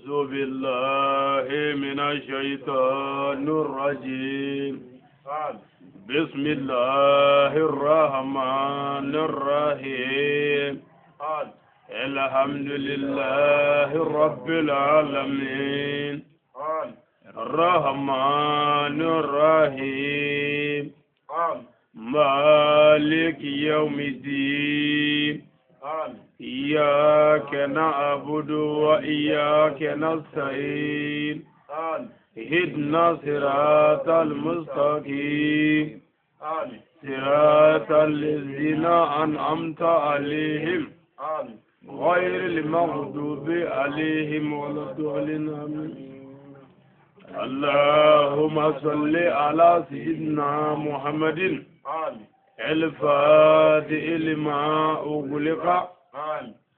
أعوذ بالله من الشيطان الرجيم. بسم الله الرحمن الرحيم. الحمد لله رب العالمين. الرحمن الرحيم. مالك يوم الدين. إياك نعبد وإياك نستعين. اهدنا صراط المستقيم. صراط الذين أنعمت عليهم غير المغضوب عليهم ولا الضالين. آمين. اللهم صل على سيدنا محمد الفاتح لما أغلق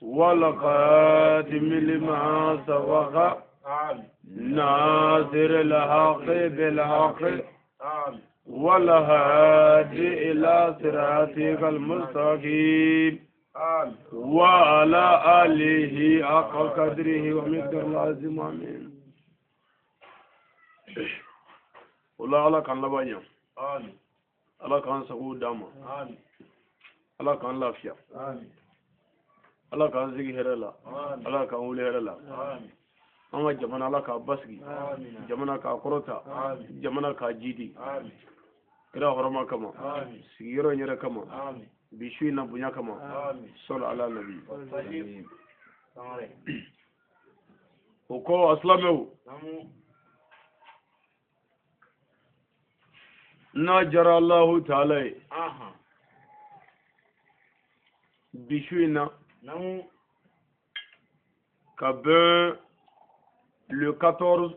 والخاتم لما سبق ناصر الحق بالحق والهادي إلى صراطك المستقيم وعلى آله حق قدره ومقداره العظيم. آمين. Ola Ala k'an laban ɲɛ. Ala k'an sago d'an ma. Ala k'an lafiya. Ala k'an sigi hɛrɛ la. Ala k'an wuli hɛrɛ la. An ka jamana Ala k'a basigi. Jamana k'a kɔrɔta. Jamana k'a jidi. Kira hɔrɔma kama. Sigiyɔrɔ in yɛrɛ kama. Bi su in na bonya kama. Sɔli ala nabi. O kɔ a silamɛw. N'a jara Alahu taala ye. Bi su in na. Ka bɛn le 14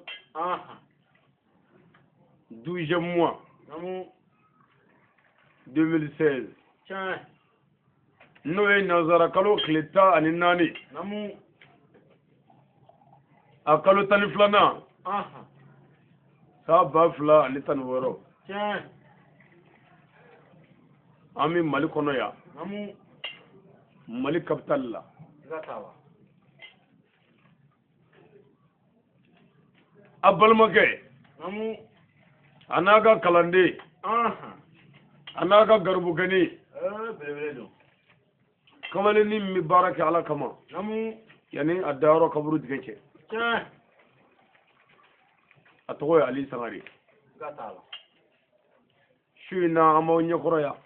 12e mois 2016. N'o ye nanzara kalo tile 14. A kalo 12nan. San 2016. An bɛ Mali kɔnɔ yan. Mali capitale la. A balimakɛ. A n'a ka kalanden. A n'a ka garibukɛnin. Kamalennin min bɛ baara kɛ Ala kama. Yanni a dayɔrɔ kaburu dingɛ cɛ. A tɔgɔ ye Ali Sangare. Su in na an b'aw ɲɛkɔrɔ yan.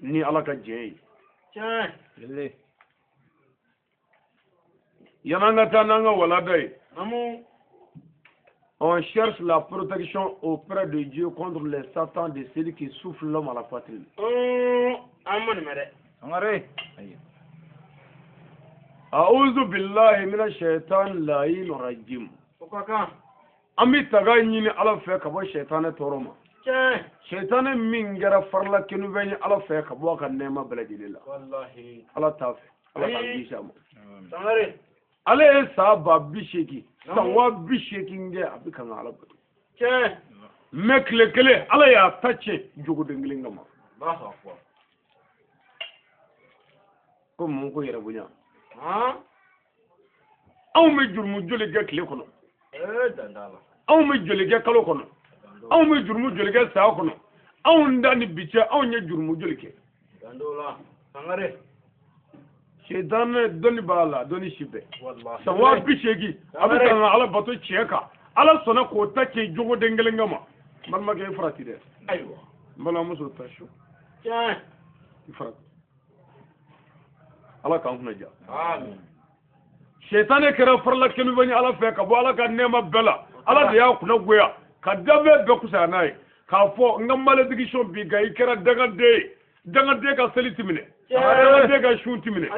Ni Ala ka jɛn ye. Yan'an ka taa n'an ka walada ye. On cherche la protection auprès de Dieu contre les satans de celui qui souffle l'homme à la poitrine. A'udhu billahi minash shaitan la'in rajim. An bɛ taga ɲini Ala fɛ ka bɔ shaitanɛ tɔɔrɔ ma. Shaitanɛ min kɛra farila kenufɛn ye Ala fɛ ka bɔ a ka nɛɛma bɛɛ lajɛlen la. Ala t'a fɛ. Ala k'an kisi a ma. Ale ye san 80,000 san 80,000 kɛ a bɛ kan ka Ala bato. Mais tile kelen Ala y'a ta tiɲɛ jogoden kelen kama. Ko mun ko yɛrɛ bonya. Anw bɛ jurumu joli kɛ tile kɔnɔ. Anw bɛ joli kɛ kalo kɔnɔ. Anw bɛ jurumu joli kɛ san kɔnɔ. Anw da ni bi cɛ anw ye jurumu joli kɛ. Sɛtanɛ dɔnni b'a la dɔnni si bɛɛ. San 80,000 a bɛ kan ka Ala bato tiɲɛ kan. Ala sɔnna k'o ta tiɲɛ jogoden kelen kama. N balimakɛ i farati dɛ. N balimamuso ta su. I farati. Ala k'an kunna diya. Sɛtanɛ kɛra farila kenufɛn ye Ala fɛ ka bɔ Ala ka nɛɛma bɛɛ la. Ala de y'a kunna goya ka danfɛn bɛɛ kusaya n'a ye. K'a fɔ n ka malédiction b'i kan i kɛra dangaden ye. Dangaden ka seli ti minɛ. Dangaden ka sun ti minɛ.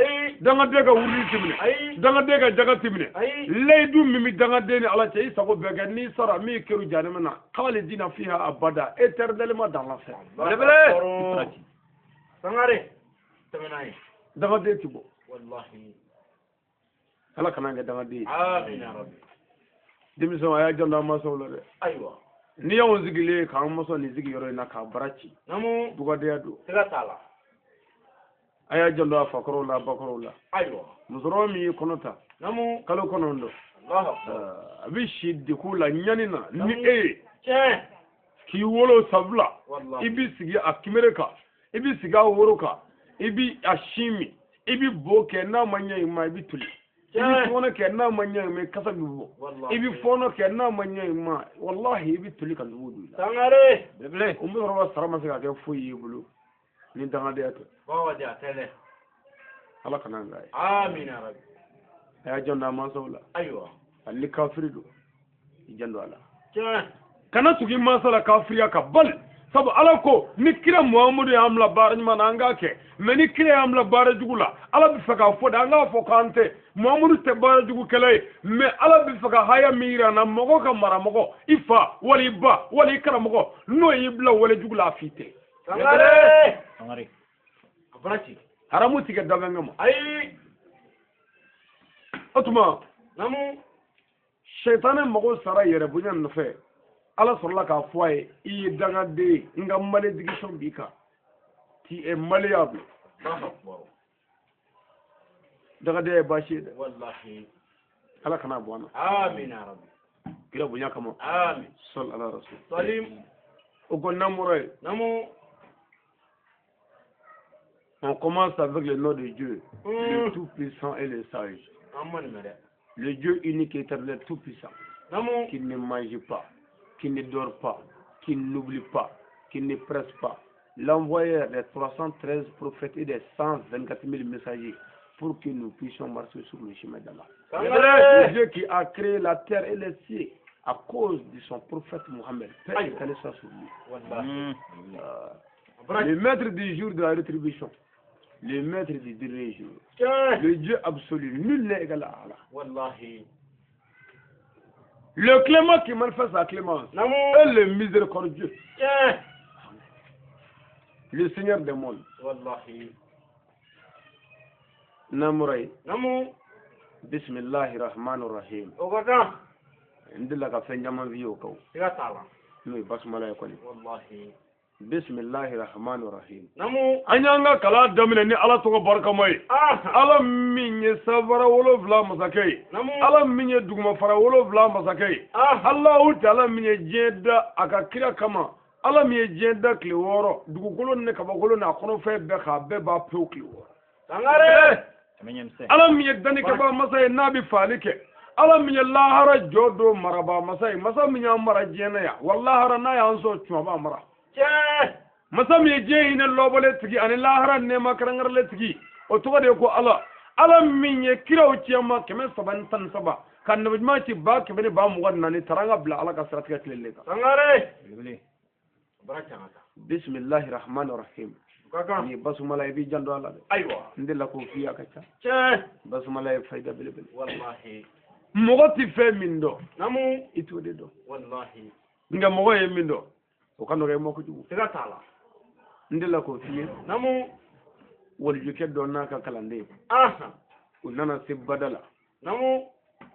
Dangaden ka wurudi ti minɛ. Dangaden ka jaga ti minɛ. Layidu min bɛ dangaden ni Ala cɛ i sago bɛɛ kɛ n'i sara min kɛra jahanama na khalidina fiha abada éternellement dans l'enfer. Dangaden ti bɔ. Ala kana kɛ dangaden ye. Denmisɛnw a y'a janto an mansaw la dɛ. N'i y'anw sigilen k'an mɔsɔn nin sigiyɔrɔ in na k'a bara ci. Dugadenya don. A y'a janto a fakɔrɔw la, a bakɔrɔw la. Ayiwa. Musokɔrɔba min y'i kɔnɔ ta. Naamu. Kalo 9. Allahu akbar. A bɛ si degun la ɲani na ni e ye. Tiɲɛ. K'i wolo sabula. Walahi. I b'i sigi a kinbere kan, i b'i sigi a woro kan, i b'i a sin min, i b'i bo kɛ n'a ma ɲɛ i ma, i bɛ toli. I bɛ fɔɔnɔ kɛ n'a ma ɲɛ i ma, i kasa bɛ bɔ. Walahi. I bɛ fɔɔnɔ kɛ n'a ma ɲɛ i ma, walahi i bɛ toli ka nugu don i la. Sangare. Belebele. O musokɔrɔba sara ma se ka kɛ foyi y'i bolo ni dangadenya tɛ. Bawa de a tɛ dɛ. Ala kana an k'a ye. Amina rabi. A y'a janto a mansaw la. Ayiwa. Hali ni kafiri don, i janto a la. Tiɲɛ. Kana tugu i mansa la kafiriya kan bali. Sabu Ala ko ni kira Muhamadu y'an bila baara ɲuman na an k'a kɛ, mais ni kira y'an bila baara jugu la, Ala bɛ fɛ k'a fɔ de an k'a fɔ k'an tɛ Muhamadu tɛ baara jugukɛla ye, mais Ala bɛ fɛ ka haya min yira an na, mɔgɔ ka maramɔgɔ, i fa wali i ba wali i karamɔgɔ, n'o y'i bila wale jugu la, a f'i tɛ. Sangare. Sangare. A bɔra ci. Haramu ti kɛ danfɛn kama. Ayi. O tuma. Naamu. Sɛtanɛ mago sara yɛrɛ bonya nɔfɛ. Ala sɔrɔla k'a fɔ a ye, i ye dangaden ye, n ka malédiction b'i kan. Tu es malléable. Allahu akbar. Dangadenya ye baasi ye dɛ. Wallahi. Ala kana bɔ an na. Amina rabbi. Kira bonya kama. Amin. Sɔli ala rasul. Salim. O ko n'an bɔra yen. Naamu. On commence avec le nom de Dieu, le Tout-Puissant et le Sage. An ma nin mɛn dɛ. Le Dieu unique, éternel, Tout-Puissant, Naamu. qui ne mange pas, qui ne dort pas, qui n'oublie pas, qui ne presse pas. L'envoyeur des 313 prophètes et des 124 000 messagers pour que nous puissions marcher sur le chemin d'Allah. Sangare. Le Dieu qui a créé la terre et les cieux à cause de son prophète Mohammed, paix Aïe. et soit sur lui. Wallahi. A bɔra Le maître du jour de la rétribution, le maître du dernier jour, Tiɲɛ. le Dieu absolu, nul n'est égal à Allah. Wallahi. Le clément qui manifeste sa clémence Naamu. et le miséricordieux, Tiɲɛ. le Seigneur des mondes. Wallahi. Namuray, Naamu. bismillahi rahmani rahim. O ka kan. N delila ka fɛn caman f'i ye o kan o. Siga t'a la. N'o ye basumala ye kɔni. Wallahi. Bismillahi rahmani rahim. Naamu. An y'an ka kalan daminɛ ni Ala tɔgɔ barikama ye. Ah. Ala min ye sanfara 7 masakɛ ye. Naamu. Ala min ye dugumafara 7 masakɛ ye. Ah. Alahu taala min ye diɲɛ da a ka kira kama. Ala min ye diɲɛ da tile 6, dugukolo ni kabakolo n'a kɔnɔfɛn bɛɛ k'a bɛɛ ban pewu tile 6. Sangare. Ala min ye dannikɛbaa masa ye n'a bɛ faali kɛ. Ala min ye lahara jɔ don marabaa masa ye, masa min y'an mara diɲɛ na yan, wa lahara n'a y'an sɔn tuma b'a mara. Tiɲɛ. Masa min ye diɲɛ hinɛ lɔbɔlen tigi ani lahara nɛɛma kɛrɛnkɛrɛnlen tigi, o tɔgɔ de ye ko Ala. Ala min ye kiraw ci an ma 313 ka nabiɲuman ci 124,000 taara an ka bila Ala ka siratigɛ tilenlen kan. Sangare. A bɔra tiɲɛ ka taa. Bisimilahi rahmani rahim. O ka kan. Ni basumala i b'i janto a la dɛ. Ayiwa. N delila k'o f'i ye a ka ca. Tiɲɛ. Basumala ye fayida belebele. Wallahi. Mɔgɔ ti fɛn min dɔn. Naamu. I t'o de dɔn. Wallahi. Nka mɔgɔ ye min dɔn, o ka nɔgɔ i ma kojugu. Siga t'a la. N delila k'o f'i ye. Naamu. Walijukɛ dɔ n'a ka kalanden. Ahan. U nana se bada la. Naamu.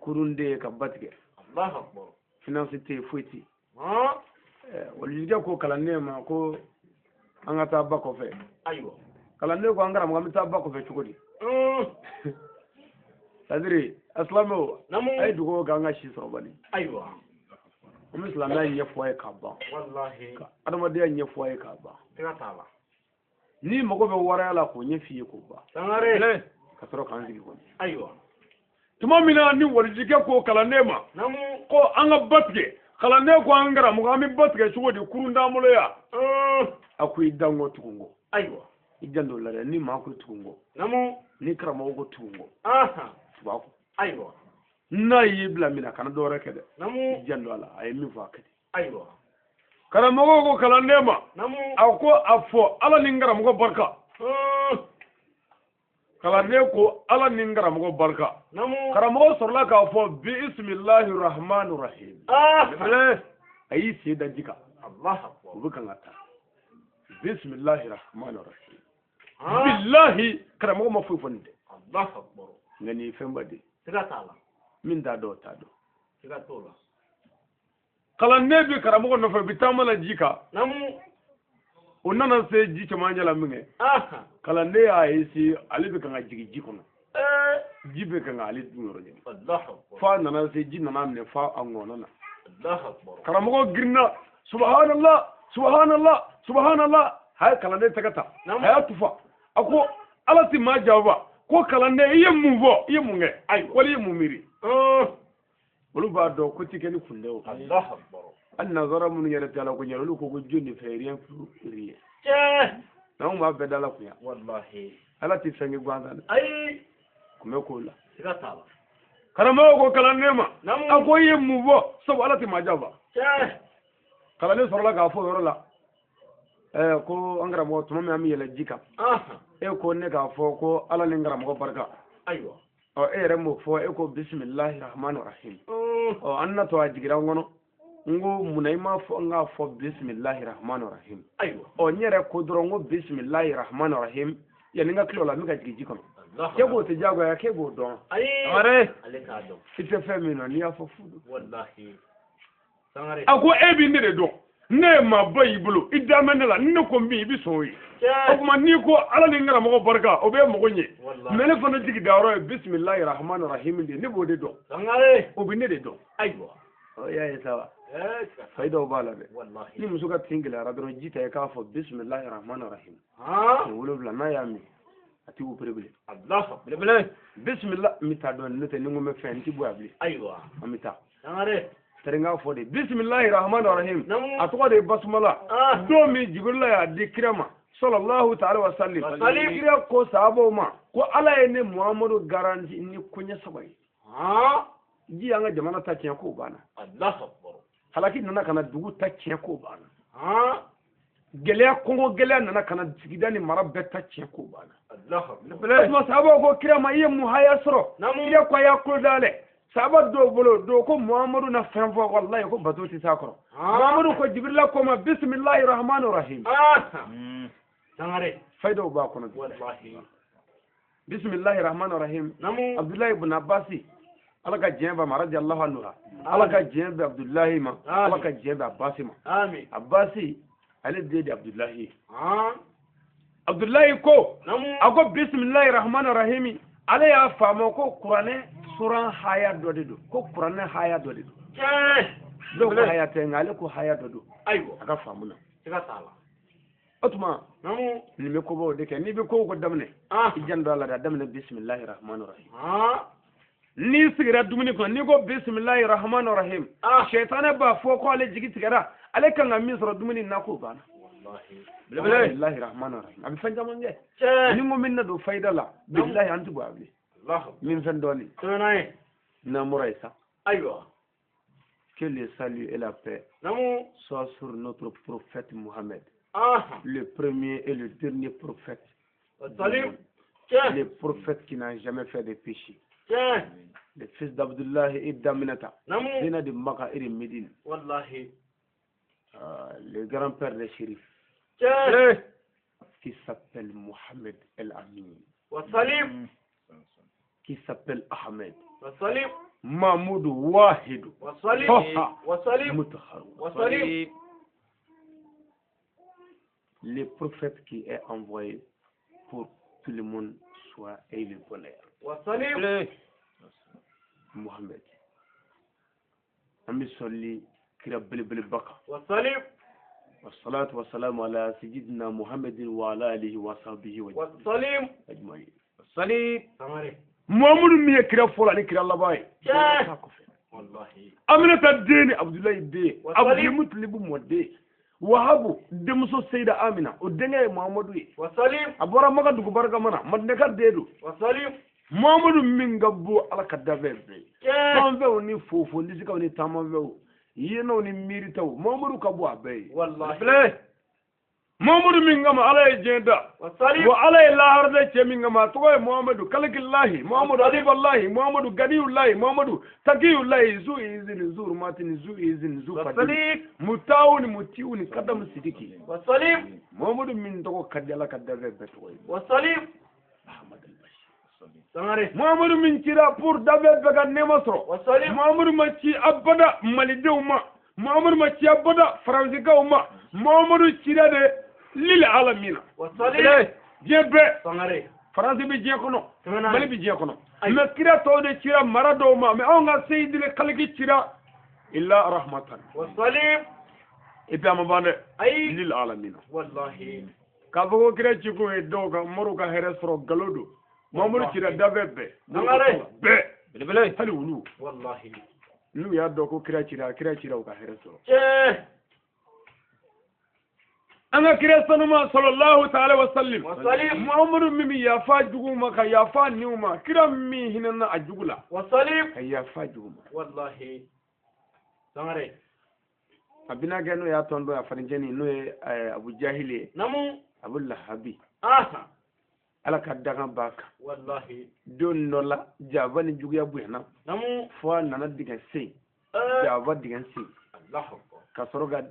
Kurun den ye ka ba tigɛ. Allahu akbar. Finance tɛ yen, foyi tɛ yen. Han. Walijukɛ ko kalanden ma ko an ka taa ba kɔfɛ. Ayiwa. Kalanden ko an karamɔgɔ an bɛ taa ba kɔfɛ cogo di? C'est-à-dire, a silamɛw, Naamu. a ye dugawu kɛ an ka si sɔrɔ bani. Ayiwa. An bɛ silamɛya ɲɛfɔ a ye k'a ban. Wallahi. Ka adamadenya ɲɛfɔ a ye k'a ban. Siga t'a la. N'i mago bɛ waraya la k'o ɲɛf'i ye k'o ban. Sangare. Ka sɔrɔ k'an sigi kɔni. Ayiwa. Tuma min na ni walijikɛ ko kalanden ma. Naamu. Ko an ka ba tigɛ. Kalanden ko an karamɔgɔ an bɛ ba tigɛ cogo di kurun t'an bolo yan. A ko i dan kɔ tugun kɔ. Ayiwa. I janto o la dɛ, ni maa ko tugun kɔ. Naamu. Ni karamɔgɔ ko tugun kɔ. Ahan. Tugu a kɔ. Ayiwa. N'a y'i bila min na kana dɔwɛrɛ kɛ dɛ. Naamu. I janto a la, a ye min fɔ a kɛ ten. Ayiwa. Karamɔgɔ ko kalanden ma. Naamu. A ko a fɔ Ala ni n karamɔgɔ barika. Kalanden ko Ala ni n karamɔgɔ barika. Naamu. Karamɔgɔ sɔrɔla k'a fɔ bisimilahi rahmani rahim. A y'i sen da ji kan. Allahu akbar. U bɛ kan ka taa. Bisimilahi rahmani rahim. Bilahi karamɔgɔ ma foyi fɔ nin tɛ. Allahu akbar. Nka nin ye fɛnba de ye. Siga t'a la. Min t'a dɔn o t'a dɔn. Siga t'o la. Kalanden bɛ karamɔgɔ nɔfɛ u bɛ taama la ji kan. Naamu. O nana se ji cɛmancɛ la min kɛ kalanden y'a essayer ale bɛ kan ka jigin ji kɔnɔ ji bɛ kan k'ale dun yɔrɔ ɲini f'a nana se ji nana minɛ f'a a ŋɔnɔ na karamɔgɔ girinna subhanallah subhanallah subhanallah a ye kalanden tɛgɛ ta a y'a tufa a ko ala ti maa janfa ko kalanden i ye mun fɔ i ye mun kɛ wali i ye mun miiri olu b'a dɔn ko ti kɛ ni kun tɛ o hali nanzara minnu yɛrɛ tɛ ala ko ɲɛ olu ko ko Dieu ne fait rien pour rien n'anw b'a bɛɛ da la kun ya ala ti fɛn kɛ gansan dɛ kun bɛ k'o la karamɔgɔ ko kalanden ma a ko i ye mun fɔ sabu ala ti maa janfa kalanden sɔrɔla k'a fɔ o yɔrɔ la ko an karamɔgɔ tuma min an bɛ yɛlɛ ji kan e ko ne k'a fɔ ko ala ni n karamɔgɔ barika ɔ e yɛrɛ m'o fɔ e ko bisimilahi rahmani rahim ɔ an natɔ a jiginra n kɔnɔ n ko munna i m'a fɔ n k'a fɔ bisimilahi rahmani rahim ɔ n yɛrɛ ko dɔrɔn n ko bisimilahi rahmani rahim yanni n ka tila o la n bɛ ka jigin ji kɔnɔ k'e b'o tɛ diyagoya k'e b'o dɔn i tɛ fɛn min na n'i y'a fɔ fu don a ko e bɛ ne de dɔn ne ye maaba y'i bolo i da mɛ ne la ni ne ko min i bɛ sɔn o ye o tuma n'i ko ala ni n karamɔgɔ barika o bɛ mago ɲɛ mɛ ne fana jigi dayɔrɔ ye bisimilahi rahmani rahim de ne b'o de dɔn o bɛ ne de dɔn ɔ y'a ye sa wa fayidaw b'a la dɛ ni muso ka tin gɛlɛyara dɔrɔn ji ta i k'a fɔ bisimilahi rahmani rahim siɲɛ 7 n'a y'a min a ti opéré bilen bisimila n bɛ taa dɔɔnin n'o tɛ ni n ko n bɛ fɛn n ti bɔ yan bilen an bɛ taa tari n k'a fɔ de bisimilahi rahmani rahim a tɔgɔ de ye basumala don min jibirila y'a di kira ma sallallahu ta'ala wa sallim kira ko sahabaw ma ko ala ye ne muhamadu garanti ni koɲɛ 3 ye ji y'an ka jamana ta tiɲɛ k'o banna halaki nana ka na dugu ta tiɲɛ k'o banna gɛlɛya kɔngɔ gɛlɛya nana ka na sigida ni mara bɛɛ ta tiɲɛ k'o banna o tuma sahabaw ko kira ma i ye mun haya sɔrɔ kira ko a y'a kulo dayɛlɛ sahaba dɔw bolo dɔw ko muhamadu na fɛn fɔ walayi ko bato tɛ s'a kɔrɔ muhamadu ko jibirila ko ma bisimilahi rahmani rahim fayidaw b'a kɔnɔ bisimilahi rahmani rahim abdulayi ibn abasi ala ka diɲɛ b'a ma radiyallahu anhu ala ka diɲɛ bɛ abdulayi ma ala ka diɲɛ bɛ abasi ma abasi ale den de abdulayi abdulayi ko a ko bisimilahi rahmani rahim ale y'a faamu ko kuranɛ suran haya dɔ de don ko kuranɛ haya dɔ de don dɔw ko haya tɛ nka ale ko haya dɔ don a ka faamu na o tuma nin bɛ kobaw de kɛ n'i bɛ ko o ko daminɛ i janto a la dɛ a daminɛ bisimilahi rahmani rahim n'i sigira dumuni kɔnɔ n'i ko bisimilahi rahmani rahim sɛtanɛ b'a fɔ ko ale jigi tigɛra ale kan ka min sɔrɔ dumuni na k'o banna bisimilahi rahmani rahim a bɛ fɛn caman kɛ ni n ko min na don fayida la bilahi an ti bɔ a bilen min fɛn dɔɔnin n'an bɔra yen sa que le salut et la paix soient sur notre prophète Mohammed, le premier et le dernier prophète, le prophète qui n'a jamais fait de péché, le fils d'Abdullah et d'Aminata, Zina de Makkah et de Médine, le grand-père des shérifs, qui s'appelle Mohammed El Amin, qui s'appelle Ahmed, Mahmoud Wahid, Mutahar, le prophète qui est envoyé pour que tout le monde soit et le bonheur. Mohammed. Ami soli kira belebele baka. Wassalatu wassalamu ala sayyidina Muhammadin wa ala alihi wa sahbihi wa sallim ajma'in. Muhammadu min ye kira fɔlɔ ani kira laban ye. Aminata den ni Abdulayi den, Abdulmutalibu mɔden, Wahabu denmuso Seyida Amina o denkɛ ye Muhammadu ye. A bɔra Maka dugu barikama na, Madinɛka den don. Muhammadu min ka bon Ala ka danfɛn bɛɛ ye. Fanfɛnw ni fofo nisikaw ni taamafɛnw, yenɛw ni miiritaw, Muhammadu ka bon a bɛɛ ye. Muhammadu min kama Ala ye diɲɛ da, wa Ala ye lahara da cɛ min kama a tɔgɔ ye Muhammadu kalikilahi, Muhammadu adibalahi, Muhammadu ganiyulahi, Muhammadu takiyulahi, zu izini zu rumatini zu izini zu fadili, mutawuni mutiwuni kadamu sidiki. Muhammadu min tɔgɔ ka di Ala ka danfɛn bɛɛ tɔgɔ ye. Ahmad al-Bashir. Muhammadu min cira pour danfɛn bɛɛ ka nɛɛma sɔrɔ. Muhammadu ma ci abada malidenw ma, Muhammadu ma ci abada faransikaw ma, Muhammadu cira de Lil alamina. Diɲɛ bɛɛ. Sangare. Faransi bɛ diɲɛ kɔnɔ. Mali bɛ diɲɛ kɔnɔ. Mais kira tɔw de cira mara dɔw ma, mais anw ka seyidile kaliki cira illa rahmatan. Et puis a ma ban dɛ. Ayi. Lil alamina. Wallahi. K'a fɔ ko kira cikun ye dɔw ka moriw ka hɛrɛ sɔrɔ nkalon don. Mamadu cira dafɛ bɛɛ. Sangare. Bɛɛ. Belebele. Hali wulu. Wallahi. N'u y'a dɔn ko kira cira, kira cira u ka hɛrɛ sɔrɔ. Tiɲɛ. An ka kira sanuma sallallahu ta'ala wa sallim. Wa sallim. Muhammadu min bɛ yafa jugu ma ka yafa niw ma, kira min hinɛna a jugu la. Wa sallim. Ka yafa jugu ma. Wallahi. Sangare. A bina kɛ n'o y'a tɔn dɔ a farincɛni n'o ye Abu Jahili ye. Namu. Abu Lahabi. Aha. Ala ka dagan b'a kan. Wallahi. Don dɔ la jaba ni juguya bonyana. Namu. Fo a nana dingɛ sen. Jaba dingɛ sen. Allahu akbar. Ka sɔrɔ ka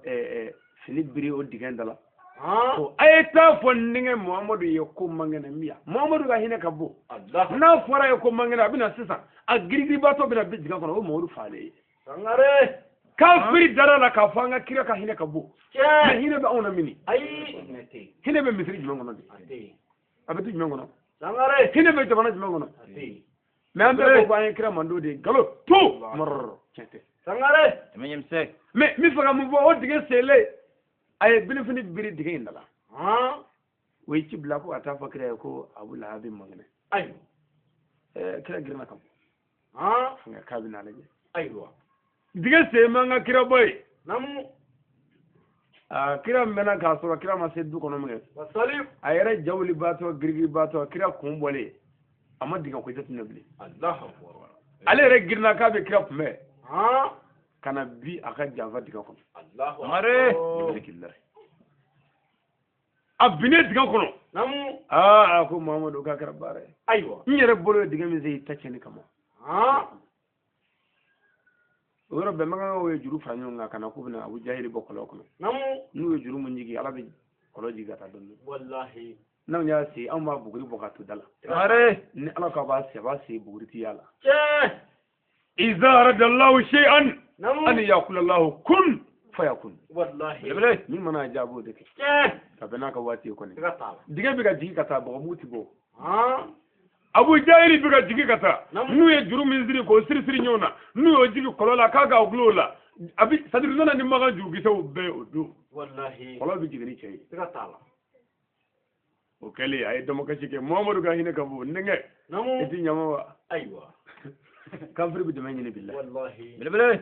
fini biri o dingɛ da la. Ah. Ko a ye taa fɔ n denkɛ Muhamadu ye ko man kɛnɛ min yan. Muhamadu ka hinɛ ka bon. Allah. N'a fɔra ye ko man kɛnɛ, a bɛna sisan. A girigiribatɔ bɛna bin dingɛ kɔnɔ, o ye Muhamadu falen ye. Sangare. Kafiri dara la k'a fɔ an ka kira ka hinɛ ka bon. Tiɲɛ. Mais hinɛ bɛ anw na mini. Ayi. Hinɛ bɛ misiri jumɛn kɔnɔ bi? A tɛ yen. A bɛ du jumɛn kɔnɔ? Sangare. Hinɛ bɛ jamana jumɛn kɔnɔ? A tɛ yen. Mais an bɛɛ ko ko an ye kira mando de ye. Nkalon tu. Mɔrɔrɔ. Tiɲɛ tɛ. Sangare. Mais n bɛ fɛ ka mun fɔ, o dingɛ senlen a ye bilifini biri dingɛ in da la. Han. O ye ci bila ko ka taa fɔ kira ye ko Abu Lahabi man kɛnɛ. Ayiwa. Kira girinna ka bɔ. Han. Nka k'a bɛ n'a lajɛ. Ayiwa. Dingɛ sen b'an ka kiraba ye. Namu. Aa, kira mɛnna k'a sɔrɔ kira ma se du kɔnɔ min kɛ. Wa sallim. A yɛrɛ jawulibaatɔ girigiribaatɔ kira kun bɔlen a ma dingɛ ko jateminɛ bilen. Allahu akbar. Ale yɛrɛ girinna k'a bɛ kira kunbɛn. Han. Ka na bi a ka janfa dingɛ kɔnɔ. Allahu Sangare. akbar. A binnen dingɛ kɔnɔ. Namu. Aa, a ko Muhamadu k'a kɛra baara ye. Ayiwa. N yɛrɛ bolo ye dingɛ min sen i ta tiɲɛni kama. Han. O yɔrɔ bɛɛ makankaw ye juru fara ɲɔgɔn kan ka na k'u bɛna Abu Jahili bɔ kɔlɔn kɔnɔ. Namu. N'u ye juru min jigin, Ala bɛ kɔlɔn jigin ka taa dɔɔnin dɔɔnin. Wallahi. N'anw y'a sen, anw b'a buguri bɔ ka to da la. Ni Ala ko a b'a sen, a b'a sen buguri ti y'a la. Tiɲɛ. Iza aradallahu shay'an Namu. an yaqula Allahu kun fayakun. Wallahi. Min mana a jaabi o de kɛ. Tiɲɛ. Ka bɛn n'a ka waati ye kɔni. Siga t'a la. Dingɛ bɛ ka jigin ka taa, bɔgɔmugu ti bɔ. Han. Abu Jahili bɛ ka jigin ka taa. Namu. N'u ye juru min siri k'o siri siri ɲɔgɔn na, n'u y'o jigin kɔlɔn la k'a k'a gulo o la, a bɛ c'est à dire u nana ni makan jurukisɛw bɛɛ o don. Wallahi. Kɔlɔn bɛ jigin ni cɛ ye. Siga t'a la. O kɛlen a ye damakasi kɛ. Muhamadu ka hinɛ ka bon. N denkɛ, Namu. i ti ɲama wa? Ayiwa. Kafiri bɛ dɛmɛ ɲini bilahi. Wallahi.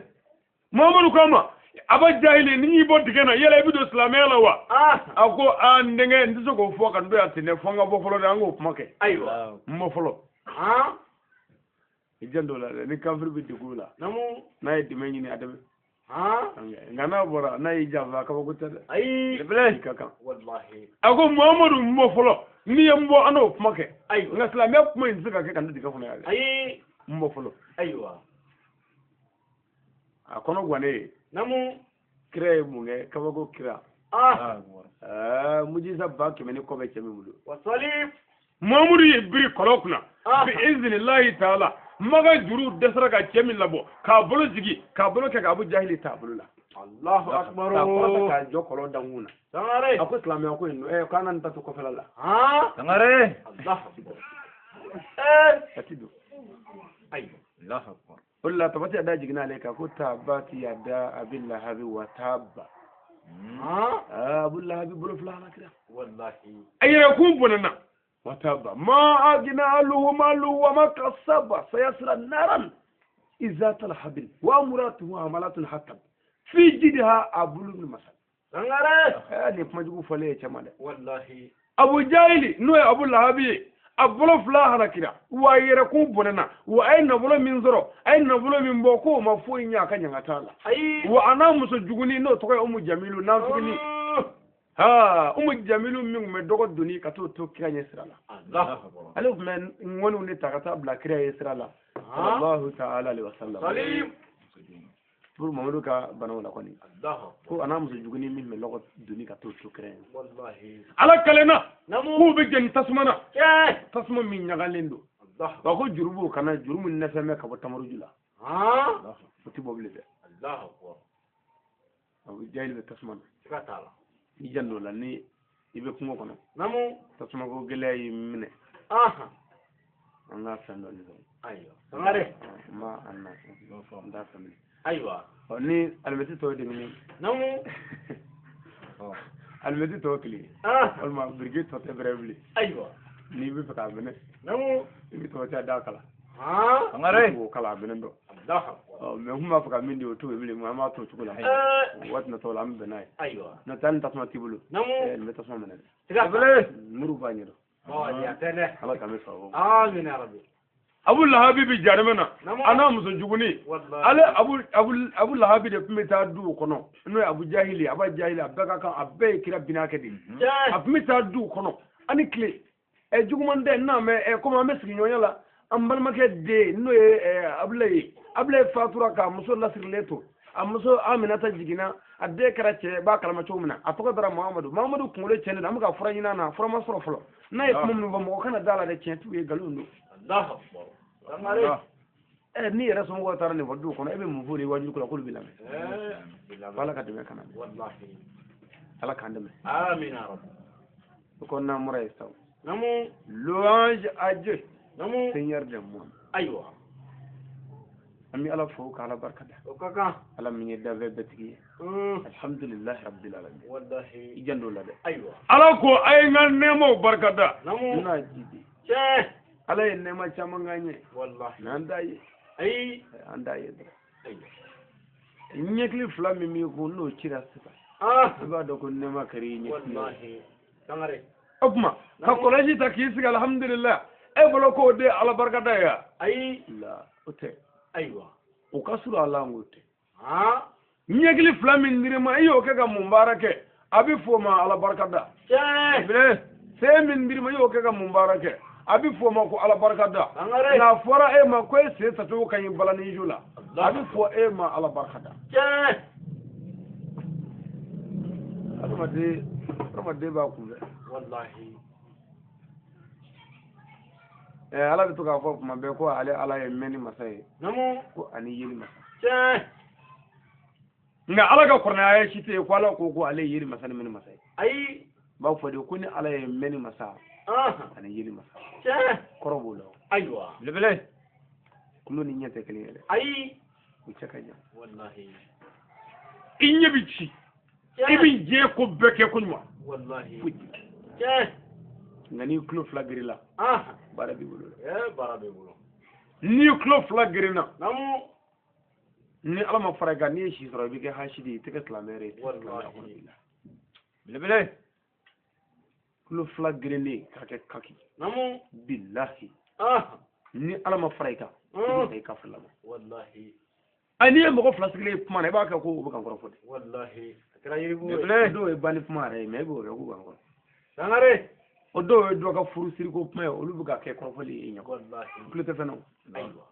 Muhamadu ko a ma, Aba Jahili, ni y'i bɔ dingɛ na, yala i bɛ don silamɛya la wa? Ah. A ko aa n denkɛ, n tɛ se k'o fɔ ka n to yan ten dɛ, fo n ka bɔ fɔlɔ dɛ, an k'o kuma kɛ. Ayiwa. N bɔ fɔlɔ. Han. I janto o la dɛ, ni kafiri bɛ degun la, Namu. n'a ye dɛmɛ ɲini a dɛmɛ. Han. Nka n'a bɔra, n'a y'i janfa, kabako tɛ dɛ. Ayi. I ka kan. Wallahi. A ko Muhamadu, n bɔ fɔlɔ, n'i ye n bɔ, an n'o kuma kɛ. Ayiwa. Nka silamɛya kuma in tɛ se ka kɛ ka n to dingɛ kɔnɔ yan dɛ. Ayi. N bɔ fɔlɔ. Ayiwa. A kɔnɔ gannen ye. Namu. Kira ye mun kɛ? Kabako kira. Ah. Aa, mujisa 100 ni kɔ bɛ cɛ min bolo. Wa sallim. Muhamadu ye biri kɔlɔn kunna. Ah. Bi iznillahi taala. Makan juru dɛsɛra ka cɛ min labɔ, k'a bolo jigin, k'a bolo kɛ k'Abu Jahili t'a bolo la. Allahu akbar. K'a kɔrɔta k'a jɔ kɔlɔn dankun na. Sangare. A ko silamɛya ko in k'an ka nin ta to kɔfɛla la. Han. Sangare. Allahu akbar. A ti don. Ayiwa. O de la tabati yada jiginna ale kan ko tabati yada abi lahabi wa taba. Han. Aa, Abu Lahabi bolo fila ala kira. Wallahi. A yɛrɛ kun bɔnɛna. Wa taba. Ma agina aluhu maluhu wa ma kasaba sayasra naran iza talhabin wa muratuhu hamalatun hatab fi jidha abulu min masal. Sangare. Nin kuma jugu fɔlen ye cɛ ma dɛ. Wallahi. Abu Jahili n'o ye Abu Lahabi ye, a bolo fila halakira wa a yɛrɛ kun bɔnɛna wa a ye nafolo min sɔrɔ, a ye nafolo min bɔ k'o ma foyi ɲɛ a ka ɲangata la. Ayi. Wa a n'a muso juguni n'o tɔgɔ ye Umu Jamilu nafigini. Ha, Umu Jamilu min tun bɛ dɔgɔ doni ka t'o to kira ɲɛ sira la. Allahu akbar. Ale tun bɛ ŋɔniw de ta ka taa bila kira ye sira la. Han. Sallallahu ta'ala alaihi wa sallam. Salim. Pour Mamadu ka banaw la kɔni. Allahu akbar. Ko a n'a muso juguni min tun bɛ lɔgɔ doni ka t'o to kira ɲɛ. Wallahi. Ala kalenna Namu. k'u bɛ jeni tasuma na. Tiɲɛ. Tasuma min ɲagalen don. Allahu Wa ko juru b'o kana juru min nɛfɛn bɛ ka bɔ tamaruju la. Han. O ti bɔ bilen dɛ. Allahu akbar. Abu Jahili bɛ tasuma na. Siga t'a la. I janto o la ni I bɛ kungo kɔnɔ. Naamu. Tasuma ko gɛlɛya y'i minɛ. Aha. An ka fɛn dɔ nin. Ayiwa. Sangare. N b'a a na. N t'a fɛn minɛ. Ayiwa. Ɔ ni alimɛti tɔ ye den. Naamu. Alimɛti tɔ kelen. Ah. Walima biriki tɔ tɛ bɛrɛ bilen. Ayiwa. N'i bɛ fɛ k'a minɛ. Naamu. I bɛ tɔ tɛ da kala. Ah. Sangare. O kala a minɛ dɔn. Allahu akbar. Ɔ mɛ n kun b'a fɛ ka min di o t'o ye bilen an b'a to o cogo la. Eh. Waati natɔw la an bɛ bɛn n'a ye. Ayiwa. N'o tɛ hali ni tasuma t'i bolo. Naamu. Nin bɛ tasuma minɛ dɛ. Siga t'a la. Muru b'a ɲɛdɔn. Ɔ ja tɛ dɛ. Ala k'an bɛ sababu. Amin ya rabbi. Abu Lahabi bi jahanama na. Naamu. A n'a muso juguni. Wallahi. Ale Abu Lahabi de tun bɛ taa duw kɔnɔ n'o ye Abu Jahili Aba Jahili a bɛɛ ka kan a bɛɛ ye kira binakɛ de ye. Tiɲɛ. A tun bɛ taa duw kɔnɔ ani tile ɛ juguman tɛ n'a mɛ ɛ komi an bɛ sigiɲɔgɔnya la an balimakɛ den n'o ye ɛ Abulayi ye Abulayi fatura k'a muso lasirilen to a muso Aminata jiginna a den kɛra cɛ ye b'a kalama cogo min na a tɔgɔ dara Mahamadu Mahamadu kunkolo cɛnnen don an bɛ ka fura ɲini a na fura ma sɔrɔ fɔlɔ n'a ye kuma minnu fɔ mɔgɔ kana da la dɛ tiɲɛ t'u ye nkalon don. Allahu akbar. Sangare. Ɛ n'i yɛrɛ somɔgɔw taara nin fɔ duw kɔnɔ e bɛ mun fɔ ni wajibi ko la k'olu b'i lamɛn. Eh. Ala ka dɛmɛ kana Wallahi. Ala k'an dɛmɛ. Amin ya rabbi. O kɔnɔna mura ye sisan. Naamu. Louange à Dieu. Naamu. Seigneur des mondes. Ayiwa. An bɛ Ala fo k'Ala barika da. O ka kan. Ala min ye danfɛn bɛɛ tigi ye. Alhamdulilahi rabbil alamin. Wallahi. I janto o la dɛ. Ayiwa. Ala ko a ye n ka nɛɛmaw barika da. Naamu. N n'a jidi. Tiɲɛ. Ala ye nɛɛma caman k'an ye. Wallahi. Mais an t'a ye. Ayi. An t'a ye dɔrɔn. Ayiwa. Ɲɛkili fila min b'i kun n'o cira sisan. Ah. I b'a dɔn ko nɛɛma kɛra i ɲɛkili ye. Wallahi. Sangare. O tuma ka kɔlɔsi ta k'i sigi alhamdulilayi e bolo k'o de ye Ala barikada ye wa? Ayi. La o tɛ. Ayiwa. O ka surun a la o tɛ. Ah. Ɲɛkili fila min dir'i ma i y'o kɛ ka mun baara kɛ a bɛ f'o ma Ala barikada. Tiɲɛ. Bile sen min dir'i ma i y'o kɛ ka mun baara kɛ a bɛ f'o ma ko Ala barikada. Sangare. N'a fɔra e ma ko e sen tacogo ka ɲi balani la a bɛ fɔ e ma Ala barikada. Tiɲɛ. Adamaden b'a kunfɛ. Wallahi. Ɛ Ala bɛ to k'a fɔ tuma bɛɛ ko ale Ala ye mɛnni masa ye. Naamu. Ko ani yeli masa. Tiɲɛ. Nka Ala ka kuranɛ si tɛ yen ko Ala ko ko ale ye yeli masa ni mɛnni masa ye. Ayi. N b'a fɔ de ko ni Ala ye mɛnni masa Ah. ani yeli masa. Tiɲɛ. Kɔrɔ b'o la. Ayiwa. Belebele. Kulo ni ɲɛ tɛ kelen ye dɛ. Ayi. U cɛ ka jan. Wallahi. I ɲɛ bɛ ci. I bɛ diɲɛ ko bɛɛ kɛ ko ɲuman. Wallahi. Foyi t'i la. Tiɲɛ. Nka n'i tulo fila gerila. Ah. Baara b'i bolo dɛ. Eh, baara b'i bolo. N'i tulo fila gerenna. Naamu. Ni Ala ma fara i kan n'i ye si sɔrɔ i bɛ kɛ hasidi ye i tɛ kɛ silamɛ yɛrɛ ye. I tɛ kɛ silamɛ Wallahi. kɔrɔ b'i la. Belebele. Tulo fila gerennen k'a kɛ kaki. Naamu. Bilahi. Ah. Ni Ala ma fara i kan. I bɛ taa i kafiri la. Wallahi. Ayi n'i ye mɔgɔ fila sigilen ye kuma na i b'a kɛ ko u bɛ ka n kɔrɔfɔ de. Wallahi. A kɛra yiribu ye. Belebele. Dɔw ye banni kuma yɛrɛ ye mɛ e b'o kɛ k'u ka n kɔrɔ. Sangare. O dɔw ye dɔ ka furu siriko kuma ye olu bɛ ka kɛ kɔrɔfɔli ye i ɲɛ kɔrɔ. Wallahi. Tulo tɛ fɛn na o. Ayiwa.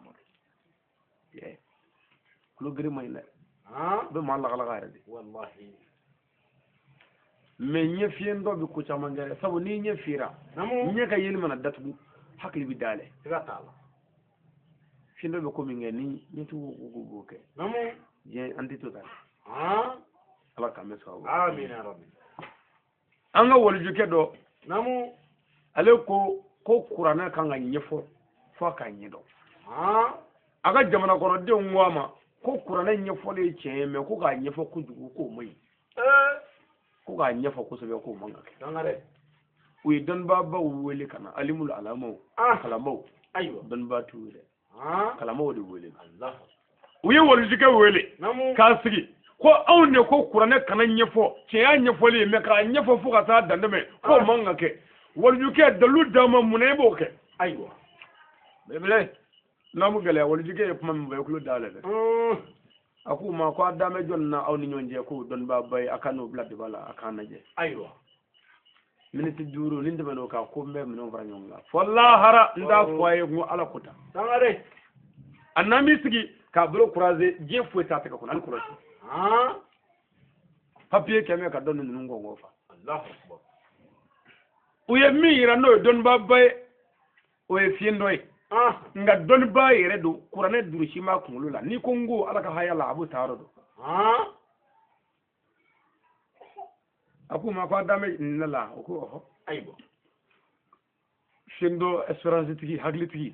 Tulo gere man ɲi dɛ. Ah. U bɛ maa lagalaga yɛrɛ de. Wallahi. Mɛ ɲɛ fiyɛn dɔ bɛ ko caman kɛ sabu n'i ɲɛ fiyɛra. Naamu. Ɲɛ ka yeli mana datugu hakili bɛ dayɛlɛ. Siga t'a la. Fiyɛn dɔ bɛ ko min kɛ ni ɲɛtigiw ko k'u b'o kɛ. Naamu. Diɲɛ an tɛ to tan. Ah. Ala k'an bɛ sababu. Amin ya rabbi. An ka walijukɛ dɔ. Naamu. Ale ko ko kuranɛ kan ka ɲɛfɔ fo k'a ɲɛdɔn. Ah. A ka jamana kɔnɔdenw ko a ma ko kuranɛ ɲɛfɔlen ye tiɲɛ ye mɛ ko k'a ɲɛfɔ kojugu k'o man ɲi. Eh. Ko k'a ɲɛfɔ kosɛbɛ k'o man ka kɛ. Sangare. U ye dɔnnibaabaw wele ka na alimul alamaw. Ah. Kalanbaw. Ayiwa. Dɔnnibaa t'u wele. Ah. Kalanbaw de wele. Allah. U ye walijukɛ wele. Naamu. K'a sigi ko anw de ko kuranɛ kana ɲɛfɔ tiɲɛ y'a ɲɛfɔli ye mɛ k'a ɲɛfɔ fo ka taa dantɛmɛ k'o man ka kɛ. Walijukɛ dalilu d'a ma mun na e b'o kɛ. Ayiwa. Belebele. Naamu gɛlɛya walijukɛ ye kuma min fɔ i tulo dayɛlɛ dɛ. A k'u ma ko a dan bɛ jɔnni na aw ni ɲɔgɔn cɛ k'o dɔnnibaaba ye a ka n'o bila débat la a k'an lajɛ. Ayiwa. Miniti 5 ni tɛmɛn'o kan ko n bɛ minɛnw fara ɲɔgɔn kan. Fɔ lahara n t'a fɔ a ye n ko Ala ko tan. Sangare. A n'an b'i sigi k'a bolo croiser diɲɛ foyi t'a tɛgɛ kɔnɔ hali kɔlɔsi. Ah. Papier kɛmɛ ka dɔnni ninnu gɔngɔn fa. Allahu akbar. U ye min yira n'o ye dɔnnibaaba ye o ye fiɲɛ dɔ ye. Ah. Nka dɔnnibaa yɛrɛ don kuranɛ durusi b'a kunkolo la n'i ko n ko Ala ka haya la a b'o ta yɔrɔ dɔn. Ah. A ko ma ko a danbɛ ne la o ko ɔhɔ. Ayiwa. Fiɲɛdɔ espérance tigi hakilitigi.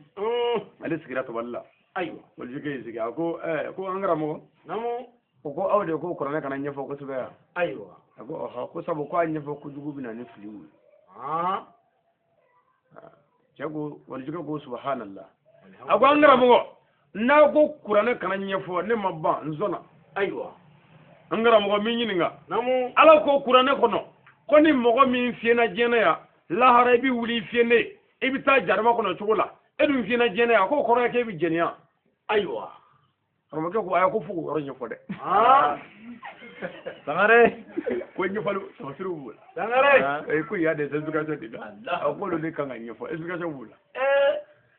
Ale sigira tabali la. Ayiwa. Walijukɛ y'i sigi a ko ko an karamɔgɔ. Naamu. O ko aw de ko kuranɛ kana ɲɛfɔ kosɛbɛ yan. Ayiwa. A ko ɔhɔ ko sabu ko a ɲɛfɔ kojugu bɛ na ni filiw ye. Cɛ ko walijukɛ ko subhanallah. A ko an karamɔgɔ n'a ko kuranɛ kana ɲɛfɔ ne ma ban n sɔnna. Ayiwa. An karamɔgɔ min ɲininka. Naamu. Ala ko kuranɛ kɔnɔ ko ni mɔgɔ min fiyɛna diɲɛ na yan lahara i bɛ wuli i fiyɛnen i bɛ taa jarima kɔnɔ cogo la e dun fiyɛna diɲɛ na yan k'o kɔrɔ ye k'e bɛ jɛnɛya. Ayiwa. Karamɔgɔkɛ ko ayi ko fo k'o yɔrɔ ɲɛfɔ dɛ. Sangare. Ko ɲɛfɔli tafsiriw b'o la. Sangare. Ko il y a des explications dedans. A k'olu de kan ka ɲɛfɔ explication b'o la.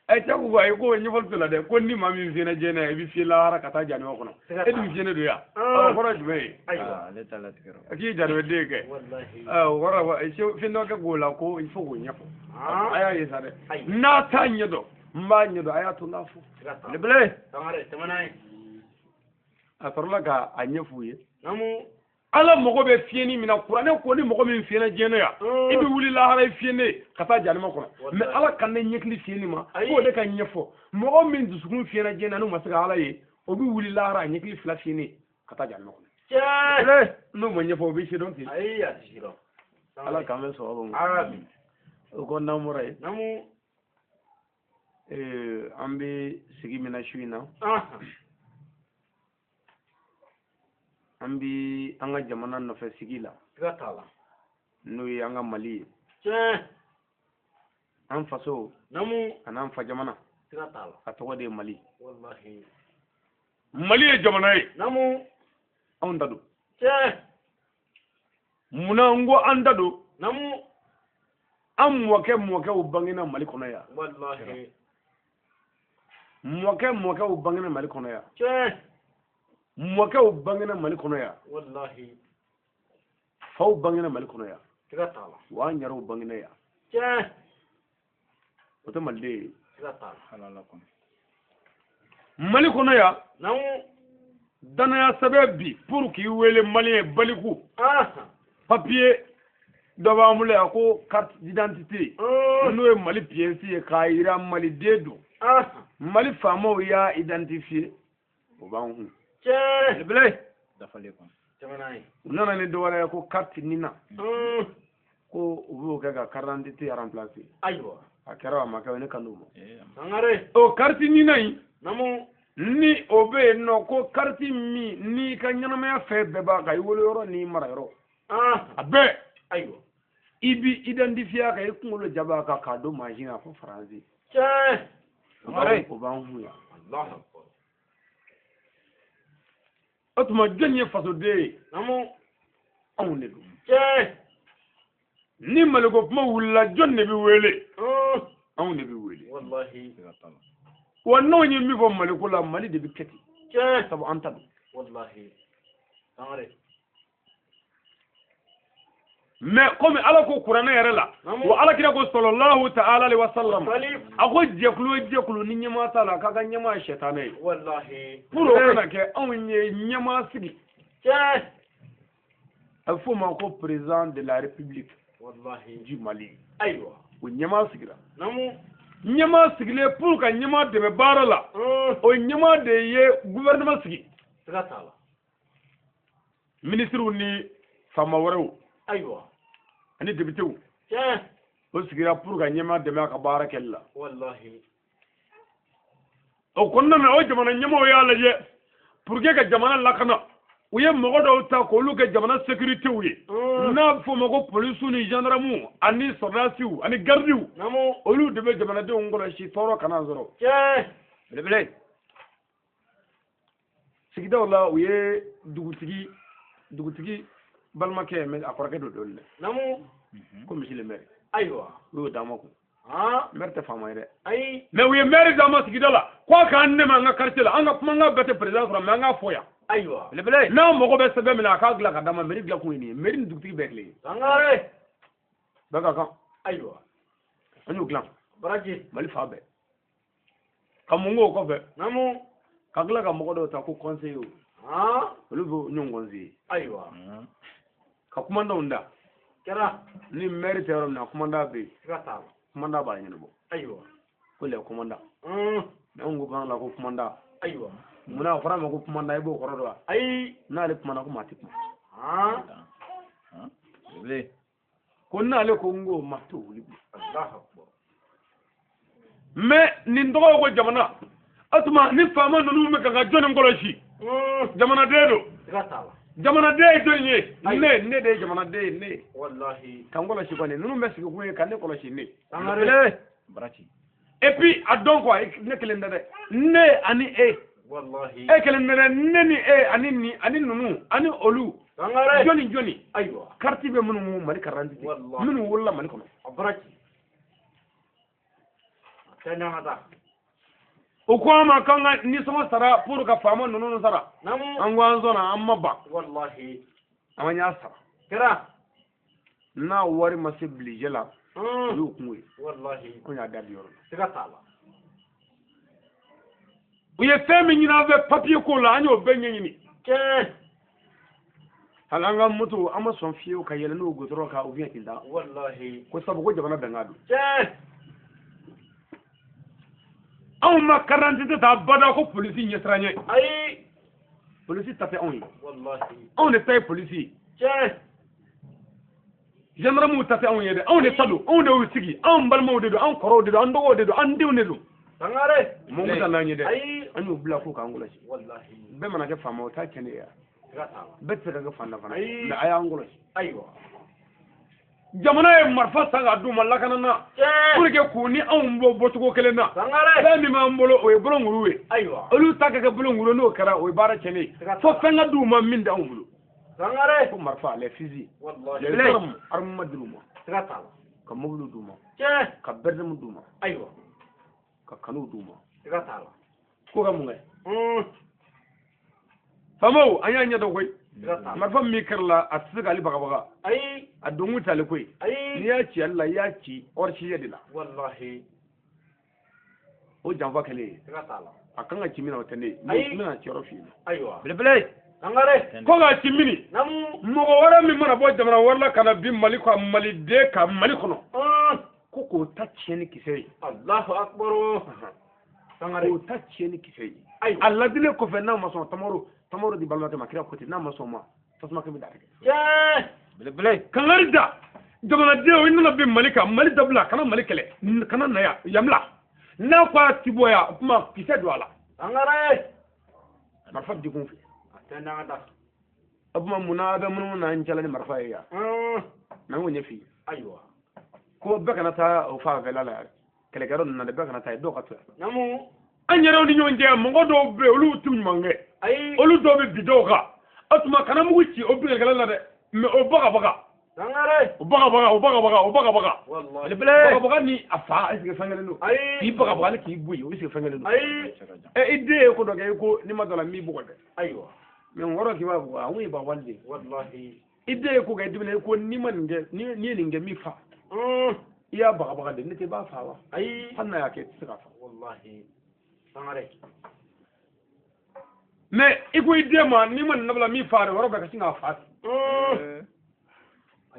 Cɛ ko ayi ko ɲɛfɔli t'o la dɛ ko ni maa min fiyɛna diɲɛ na yan i bɛ fiyɛ lahara ka taa jahanama kɔnɔ e dun fiyɛnen don yan. O kɔrɔ ye jumɛn ye? Ayiwa. Ale t'a latigɛ. K'i ye jahanamaden kɛ. Walahi. O kɔrɔ fɛn dɔ kɛ k'o la ko il faut k'o ɲɛfɔ. A y'a ye sa dɛ. N'a t'a ɲɛdɔn n b'a ɲɛdɔn a y'a to n k'a fɔ. Belebele. Sangare tɛmɛ n'a ye. A sɔrɔla k'a ɲɛf'u ye. Naamu. Ala mago bɛ fiyɛni min na kuranɛ ko ni mɔgɔ min fiyɛna diɲɛ na yan i bɛ wuli lahara i fiyɛnen ka taa jahanama kɔnɔ mais ala ka ne ɲɛkili fiyɛni ma k'o de ka ɲɛfɔ mɔgɔ min dusukun fiyɛna diɲɛ na n'o ma se ka ala ye o bɛ wuli lahara a ɲɛkili fila fiyɛnen ka taa jahanama kɔnɔ. Tiɲɛ. N'o ma ɲɛfɔ o bɛ sidɔn ten. Ayi a tɛ sidɔn. Ala k'an bɛ sɔrɔ ma. Ami. O kɔ n'an bɔra yen. Naamu. An bɛ sigi min na su in na. An bɛ an ka jamana nɔfɛ sigi la. Siga t'a la. N'o ye an ka Mali ye. Tiɲɛ. An faso. Naamu. A n'an fa jamana. Siga t'a la. A tɔgɔ de ye Mali. Walahi. Mali ye jamana ye. Naamu. Anw ta don. Tiɲɛ. Munna n ko an ta don? Naamu. An mɔkɛ mɔkɛw bangena Mali kɔnɔ yan. Walahi. Mɔkɛ mɔkɛw bangena Mali kɔnɔ yan. Tiɲɛ. Mɔkɛw bangena Mali kɔnɔ yan. Walahi. Faw bangena Mali kɔnɔ yan. Siga t'a la. Wa an yɛrɛw bangena yan. Tiɲɛ. O tɛ maliden ye. Siga t'a la. Halala kɔnɔ. Mali kɔnɔ yan. Naamu. Danaya sɛbɛn bi pour k'i wele malien baliku. Papier dɔ b'an bolo yan ko carte d'identité. N'o ye Mali pièce ye k'a yira maliden don. Mali faamaw y'a identifier. O b'an kun. Tiɲɛ. Belebele. Dafalen kɔnɔ. Tɛmɛ n'a ye. U nana ni dɔ wɛrɛ ye ko carte NINA. Ko u b'o kɛ ka carte d'identité remplacer. Ayiwa. A kɛra a ma kɛ ne kan d'o ma. Sangare. O carte NINA in. Naamu. Ni o bɛ yen nɔ ko carte min n'i ka ɲɛnamaya fɛn bɛɛ b'a kan i wolo yɔrɔ n'i mara yɔrɔ. A bɛɛ. Ayiwa. I b'i identifier a kan i kunkolo ja b'a kan k'a don mansin na fo Faransi. Tiɲɛ. Sangare. O b'an kun yan. Alahu akbar. O tuma jɔn ye fasoden ye? Naamu. Anw de don. Tiɲɛ. Ni Maliko kuma wulila jɔn de bɛ wele? Anw de bɛ wele. Walahi. Wa n'anw ye min fɔ Maliko la Mali de bɛ kɛ ten. Tiɲɛ. Sabu an ta don. Walahi. Sangare. Mais komi Ala ko kuranɛ yɛrɛ la. Wa Ala kira ko sallallahu ta'ala alaihi wa sallam. A ko jɛkulu o jɛkulu ni ɲɛmaa t'a la k'a ka ɲɛmaa ye sɛtanɛ ye. Walahi. Pour o kana kɛ anw ye ɲɛmaa sigi. Tiɲɛ. A bɛ f'o ma ko président de la République. Walahi. Du Mali. Ayiwa. O ɲɛmaa sigira. Naamu. Ɲɛmaa sigilen pour ka ɲɛmaa dɛmɛ baara la. O ɲɛmaa de ye gouvernement sigi. Siga t'a la. Ministres ni faama wɛrɛw. Ayiwa. Ani députéw. Tiɲɛ. O sigira pour ka ɲɛmaa dɛmɛ a ka baara kɛli la. Walahi. O kɔnɔna na o jamana ɲɛmaaw y'a lajɛ pour que ka jamana lakana u ye mɔgɔ dɔw ta k'olu kɛ jamana sécuritéw ye. N'a bɛ f'o ma ko polisiw ni gendarmew ani sɔrɔdasiw ani gardiw. Naamu. Olu de bɛ jamanadenw kɔlɔsi tɔɔrɔ kana sɔrɔ. Tiɲɛ. Belebele. Sigidaw la u ye dugutigi balimakɛ mais a kɔrɔkɛ don dɔɔnin dɛ. Naamu. Ko monsieur le maire. Ayiwa. U y'o d'an ma kun. Maire tɛ faama ye dɛ. Ayi. Mais u ye maire d'an ma sigida la k'a k'an nɛmɛ an ka quartier la an ka kuma an ka bɛɛ tɛ président sɔrɔ mais an k'a fɔ yan. Ayiwa. Belebele. N'an mago bɛ sɛbɛn min na a k'a dilan ka d'an ma mairie dilan kun ye nin ye mairie ni dugutigi bɛɛ kelen ye. Sangare. Bɛɛ ka kan. Ayiwa. An y'o dilan. Baraji. Mali fan bɛɛ. Ka mun k'o kɔfɛ? Naamu. Ka tila ka mɔgɔ dɔw ta ko conseiller. Olu bɛ ɲɔgɔn conseiller. Ayiwa. Ka kumandanw da. Kɛra. Ni maire tɛ yɔrɔ min na commandant bɛ yen. Siga t'a la. Commandant b'a ɲɛnabɔ. Ayiwa. Ko le commandant. Mais anw ko bamananw la ko commandant. Ayiwa. Munna a fɔra a ma ko commandant i b'o kɔrɔ dɔn wa? Ayi. N'ale kumana ko maa tɛ kuma. Han. Ko n'ale ko n ko maa t'o wuli bilen. Allahu akbar. Mais nin tɔgɔ ko jamana. O tuma ni faama ninnu bɛ ka jɔnni kɔlɔsi. Jamanaden don. Siga t'a la. Jamanaden ye jɔnni ye? Ne de ye jamanaden ye ne. Wallahi. K'an kɔlɔsi kɔni ninnu bɛ sigi kun ye ka ne kɔlɔsi ne. Sangare. Et puis a dɔn quoi ne kelen tɛ dɛ. Ne ani e. Wallahi. E kelen tɛ dɛ ne ni e ani nin ani ninnu ani olu. Sangare. Jɔnni jɔnni. Ayiwa. Carte bɛ minnu kun Mali carte d'identité. Wallahi. Minnu wolola Mali kɔnɔ. A baraji. A tɛ ɲɔgɔn ta. O ko an ma k'an ka nisɔngɔ sara pour ka faama ninnu sara. Naamu. An ko an sɔnna an ma ban. Wallahi. An y'a sara. Kɛra. N'a wari ma se budget la. O y'o kungo ye. Wallahi. Ko y'a da di yɔrɔ la. Siga t'a la. U ye fɛn min ɲini an fɛ papier ko la an y'o bɛɛ ɲɛɲini. Tiɲɛ. Hali an ka moto an ma sɔn fiyewu ka yɛlɛ n'o goudron kan ou bien k'i da. Wallahi. Ko sabu ko jamana bɛnkan don. Tiɲɛ. Anw ma carte d'identité ta abada ko polisi ɲɛsiran ɲɛ. Ayi. Polisi ta tɛ anw ye. Wallahi. Anw de ta ye polisi ye. Tiɲɛ. Gendarmew ta tɛ anw ye dɛ. Anw de ta don. Anw de y'u sigi. Anw balimaw de don. Anw kɔrɔw de don. An dɔgɔw de don. An denw de don. Sangare. Mun bɛ taa n'an ye dɛ. Ayi. An y'u bila k'u k'an kɔlɔsi. Wallahi. Bɛɛ mana kɛ faama o t'a tiɲɛ ye. Siga t'a la. Bɛɛ tɛ se ka kɛ fantan fana. Ayi. Mais a y'an kɔlɔsi. Ayiwa. Jamana ye marifa san k'a d'u ma lakana na. Tiɲɛ. Pour que k'u ni anw bɔ bɔcogo kelen na. Sangare. Fɛn min b'an bolo o ye bolonkuru ye. Ayiwa. Olu ta ka kɛ bolonkuru n'o kɛra o ye baara tiɲɛnen ye. Fo fɛn ka d'u ma min t'anw bolo. Sangare. Ko marifa les fusils. Wallahi. Les armes armement d'u ma. Siga t'a la. Ka mobili d'u ma. Tiɲɛ. Ka bɛrɛdɛmu d'u ma. Ayiwa. Ka kanu d'u ma. Siga t'a la. Ko ka mun kɛ? Faamaw an y'a ɲɛdɔn koyi. Siga t'a la. Marifa min kɛra la a tɛ se k'ale bagabaga. Ayi. A donkun t'ale koyi. Ayi. N'i y'a ci ale la i y'a ci hors sujet de la. Wallahi. O janfa kɛlen ye. Siga t'a la. A kan ka ci min na o tɛ ne ye. Ayi. N bɛna ci yɔrɔ f'i ye. Ayiwa. Belebele. Sangare. Ko k'a ci mini. Naamu. Mɔgɔ wɛrɛ min mana bɔ jamana wɛrɛ la ka na bin Mali kan Maliden kan Mali kɔnɔ. Ko k'o ta tiɲɛ ni kisɛ ye. Allahu akbar. Sangare. K'o ta tiɲɛ ni kisɛ ye. Ayiwa. A ladilen kɔfɛ n'a ma sɔn tamaro di balimakɛ ma kira ko ten n'a ma sɔn ma tasuma kɛ bɛ da tigɛ. Tiɲɛ. Belebele. Kangari da jamanadenw i nana bin Mali kan Mali dabila kana Mali kɛlɛ kana na yan yan bila n'a ko a ti bɔ yan o tuma kisɛ don a la. Sangare. Marifa bɛ kun fɛ. A tɛ n'an ka da. O tuma munna a bɛ munumunu n'an cɛla ni marifa ye yan. N'an k'o ɲɛf'i ye. Ayiwa. Ko bɛɛ kana taa o fanfɛla la kɛlɛkɛyɔrɔ ninnu na dɛ bɛɛ kana taa yen dɔw ka to yan. Naamu. An yɛrɛw ni ɲɔgɔn cɛ mɔgɔ dɔw bɛ yen olu t'u ɲuman kɛ. Ayi. Olu dɔw bɛ bi dɔw kan. O tuma kana mugu ci o binkanikɛla la dɛ mais o bagabaga. Sangare. O bagabaga o bagabaga o bagabaga. Wallahi. Bagabaga ni a fa est ce que fɛn kelen don. Ayi. K'i bagabaga ni k'i bɔ yen o est ce que fɛn kelen don. Ayi. Ɛ i den ye ko dɔ kɛ i ko n'i ma dɔ la n b'i bugɔ dɛ. Ayiwa. Mais n kɔrɔ k'i b'a bugɔ a kun ye bagabali de ye. Wallahi. I den ye ko kɛ i dimina i ko n'i ma nin kɛ n'i ye nin kɛ n b'i fa. I y'a bagabaga de ne tɛ i b'a fa wa. Ayi. Hali n'a y'a kɛ i tɛ se k'a fa. Wallahi. Sangare. Mais i ko i den ma n'i ma nin dabila min fa dɛ o yɔrɔ bɛɛ ka sin k'a fa ten.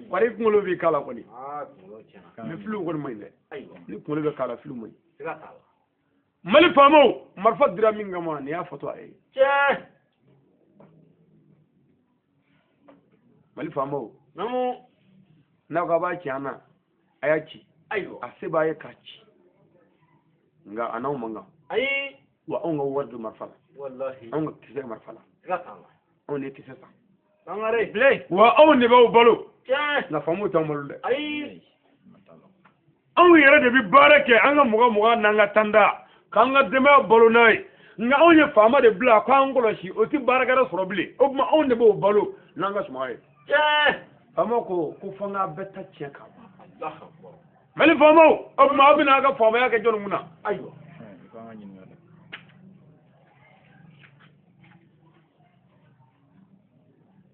Wari i kunkolo b'i k'a la kɔni. Aa kunkolo tiɲɛna. Mais filiw kɔni man ɲi dɛ. Ayiwa. Ni kunkolo bɛ k'a la filiw man ɲi. Siga t'a la. Mali faamaw marifa dira min kama nin y'a fɔtɔ a ye. Tiɲɛ. Mali faamaw. Naamu. N'a ko a b'a ci an na a y'a ci. Ayiwa. A se b'a ye k'a ci. Nka a n'anw man kan. Ayi. Wa anw ka wari don marifa la. Wallahi. Anw ka kisɛ marifa la. Siga t'a la. Anw de ye kisɛ san. Sangare. Bilen. Wa anw de b'aw balo. Tiɲɛ. Nka faamaw t'anw balo dɛ. Ayi. Anw yɛrɛ de bɛ baara kɛ an ka mɔgɔ mugan n'an ka tanda k'an ka denbaya balo n'a ye. Nka anw ye faama de bila k'an kɔlɔsi o tɛ baarakɛyɔrɔ sɔrɔ bilen. O tuma anw de b'o balo n'an ka suma ye. Tiɲɛ. Faama ko fo n k'a bɛɛ ta tiɲɛ kan. Allahu akbar. Mali faamaw o tuma aw bɛna aw ka faamaya kɛ jɔnni kunna. Ayiwa.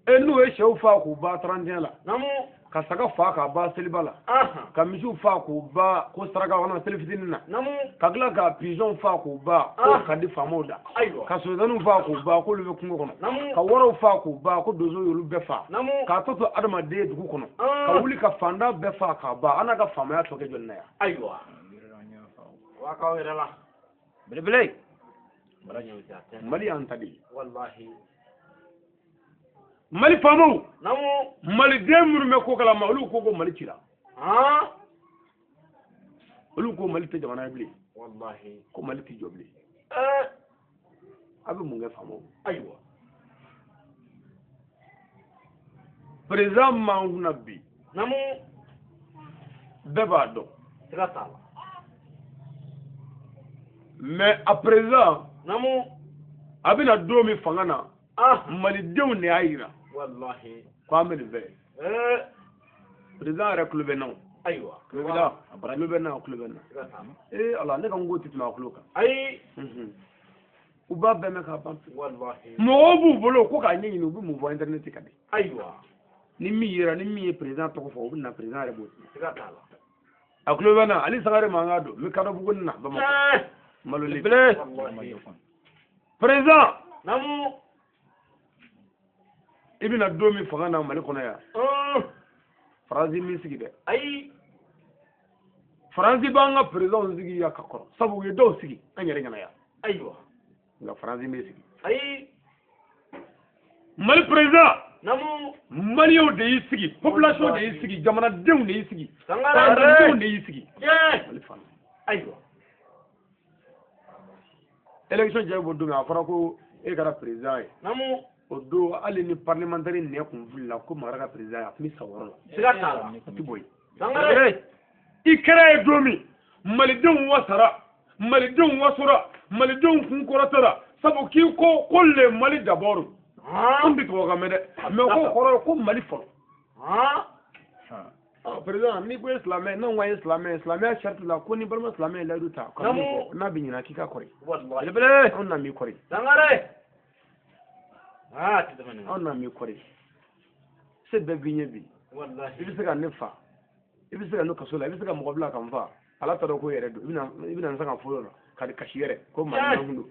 E n'u ye sɛw fa k'u ba 31 la. Naamu. Ka saga fa k'a ban seliba la. Ka misiw fa k'u ba ko saraka kɔnɔ seli fitinin na. Ka tila ka pigeon fa k'u ba k'o ka di faamaw da. Ka sonsanninw fa k'u ba k'olu bɛ kungo kɔnɔ. Ka waraw fa k'u ba ko donsow y'olu bɛɛ fa. K'a tɔ to adamaden dugu kɔnɔ. Ka wuli ka fantan bɛɛ fa k'a ban. An n'a ka faamaya tɔ kɛ jɔnni na yan. Ayiwa. Wa k'aw yɛrɛ la. Belebele. Mali y'an ta de ye. Walahi. Mali faamaw. Maliden minnu bɛ ko kalama olu ko ko Mali cira. Olu ko Mali tɛ jamana ye bilen. Walahi. Ko Mali tɛ jɔ bilen. A bɛ mun kɛ faamaw? Ayiwa. Président m'an kunna bi. Bɛɛ b'a dɔn. Siga t'a la. Mais a président. A bɛna don min fanga na. Malidenw de y'a yira. Walahi. Ko an bɛ nin fɛ. Président yɛrɛ tulo bɛ n na o. Ayiwa. Tulo bɛ na. Tulo bɛ n na, tulo bɛ n na. Ee Ala, ne ka n ko tɛ tɛmɛ a tulo kan. Ayi. U b'a bɛɛ mɛn k'a ban. Walahi. Mɔgɔw b'u bolo ko k'a ɲɛɲini u bɛ mun fɔ internet kan de. Ayiwa. Ni min yera, ni min ye président tɔgɔ fɔ, u bɛ na président yɛrɛ b'o. Siga t'a la. A tulo bɛ n na, Ali Sangare mankan don, n bɛ Kadɔbugu na Bamakɔ. Maloli. Président. I bɛna don min fanga na Mali kɔnɔ yan. Faransi m'i sigi dɛ. Ayi. Faransi b'an ka présidentw sigi yan ka kɔrɔ. Sabu u ye dɔw sigi an yɛrɛ ɲɛna yan. Ayiwa. Nka Faransi m'i sigi. Ayi. Mali président. Maliyɛnw de y'i sigi, population de y'i sigi, jamanadenw de y'i sigi. Fantandenw de y'i sigi. Mali fana. Ayiwa. Élection jaabi bɔ don min a fɔra ko e kɛra président ye. O don hali ni parlementaire nɛ kun wulila ko Mara ka président ye a tun bɛ sa o yɔrɔ la. Siga t'a la. A tɛ bɔ yen. I kɛra ye don min malidenw wasara, malidenw wasora, malidenw kun kɔrɔtara sabu k'i ko ko le Mali d'abord. An bɛ tubabukan mɛn dɛ, mais ko kɔrɔ ye ko Mali fɔlɔ. Président n'i ko e silamɛ, n'anw ko an ye silamɛ, silamɛya sariti la ko ni balima silamɛ ye layidu ta ka min fɔ n'a bɛ ɲinɛ k'i ka kɔri. Walahi. Anw na m'i kɔri. Sangare. Anw na m'i kɔri. Se bɛɛ b'i ɲɛ bi. Walahi. I bɛ se ka ne fa, i bɛ se ka ne kaso la, i bɛ se ka mɔgɔ bila ka n fa. Ala t'a dɔn ko yɛrɛ don. I bɛna n san ka fɔlɔ la ka kasi yɛrɛ ko maa min don.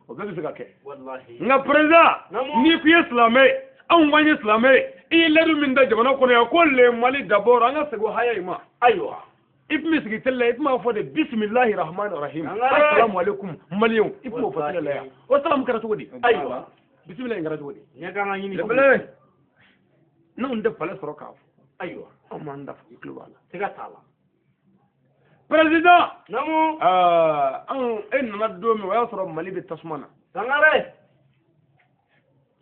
O bɛɛ bɛ se ka kɛ. Walahi. Nka président n'i ko i ye silamɛ ye, anw ko an ye silamɛ ye, i ye layidu min ta jamana kɔnɔ yan ko le Mali d'abord, an ka segin o haya in ma. Ayiwa. I tun bɛ sigi télé la, i tun b'a fɔ de bisimilahi rahmani rahim. Asalamu aleykum maliyɛnw, i tun b'o fɔ télé la yan. O salamu kɛra cogo di? Ayiwa. Bisimila in kɛra cogo di? Ɲɛ kan ka ɲini. N'anw tɛ palais sɔrɔ k'a fɔ. Ayiwa. Anw m'an da fɔ, i tulo b'a la. Siga t'a la. Président. Anw e nana don min o y'a sɔrɔ Mali bɛ tasuma na. Sangare.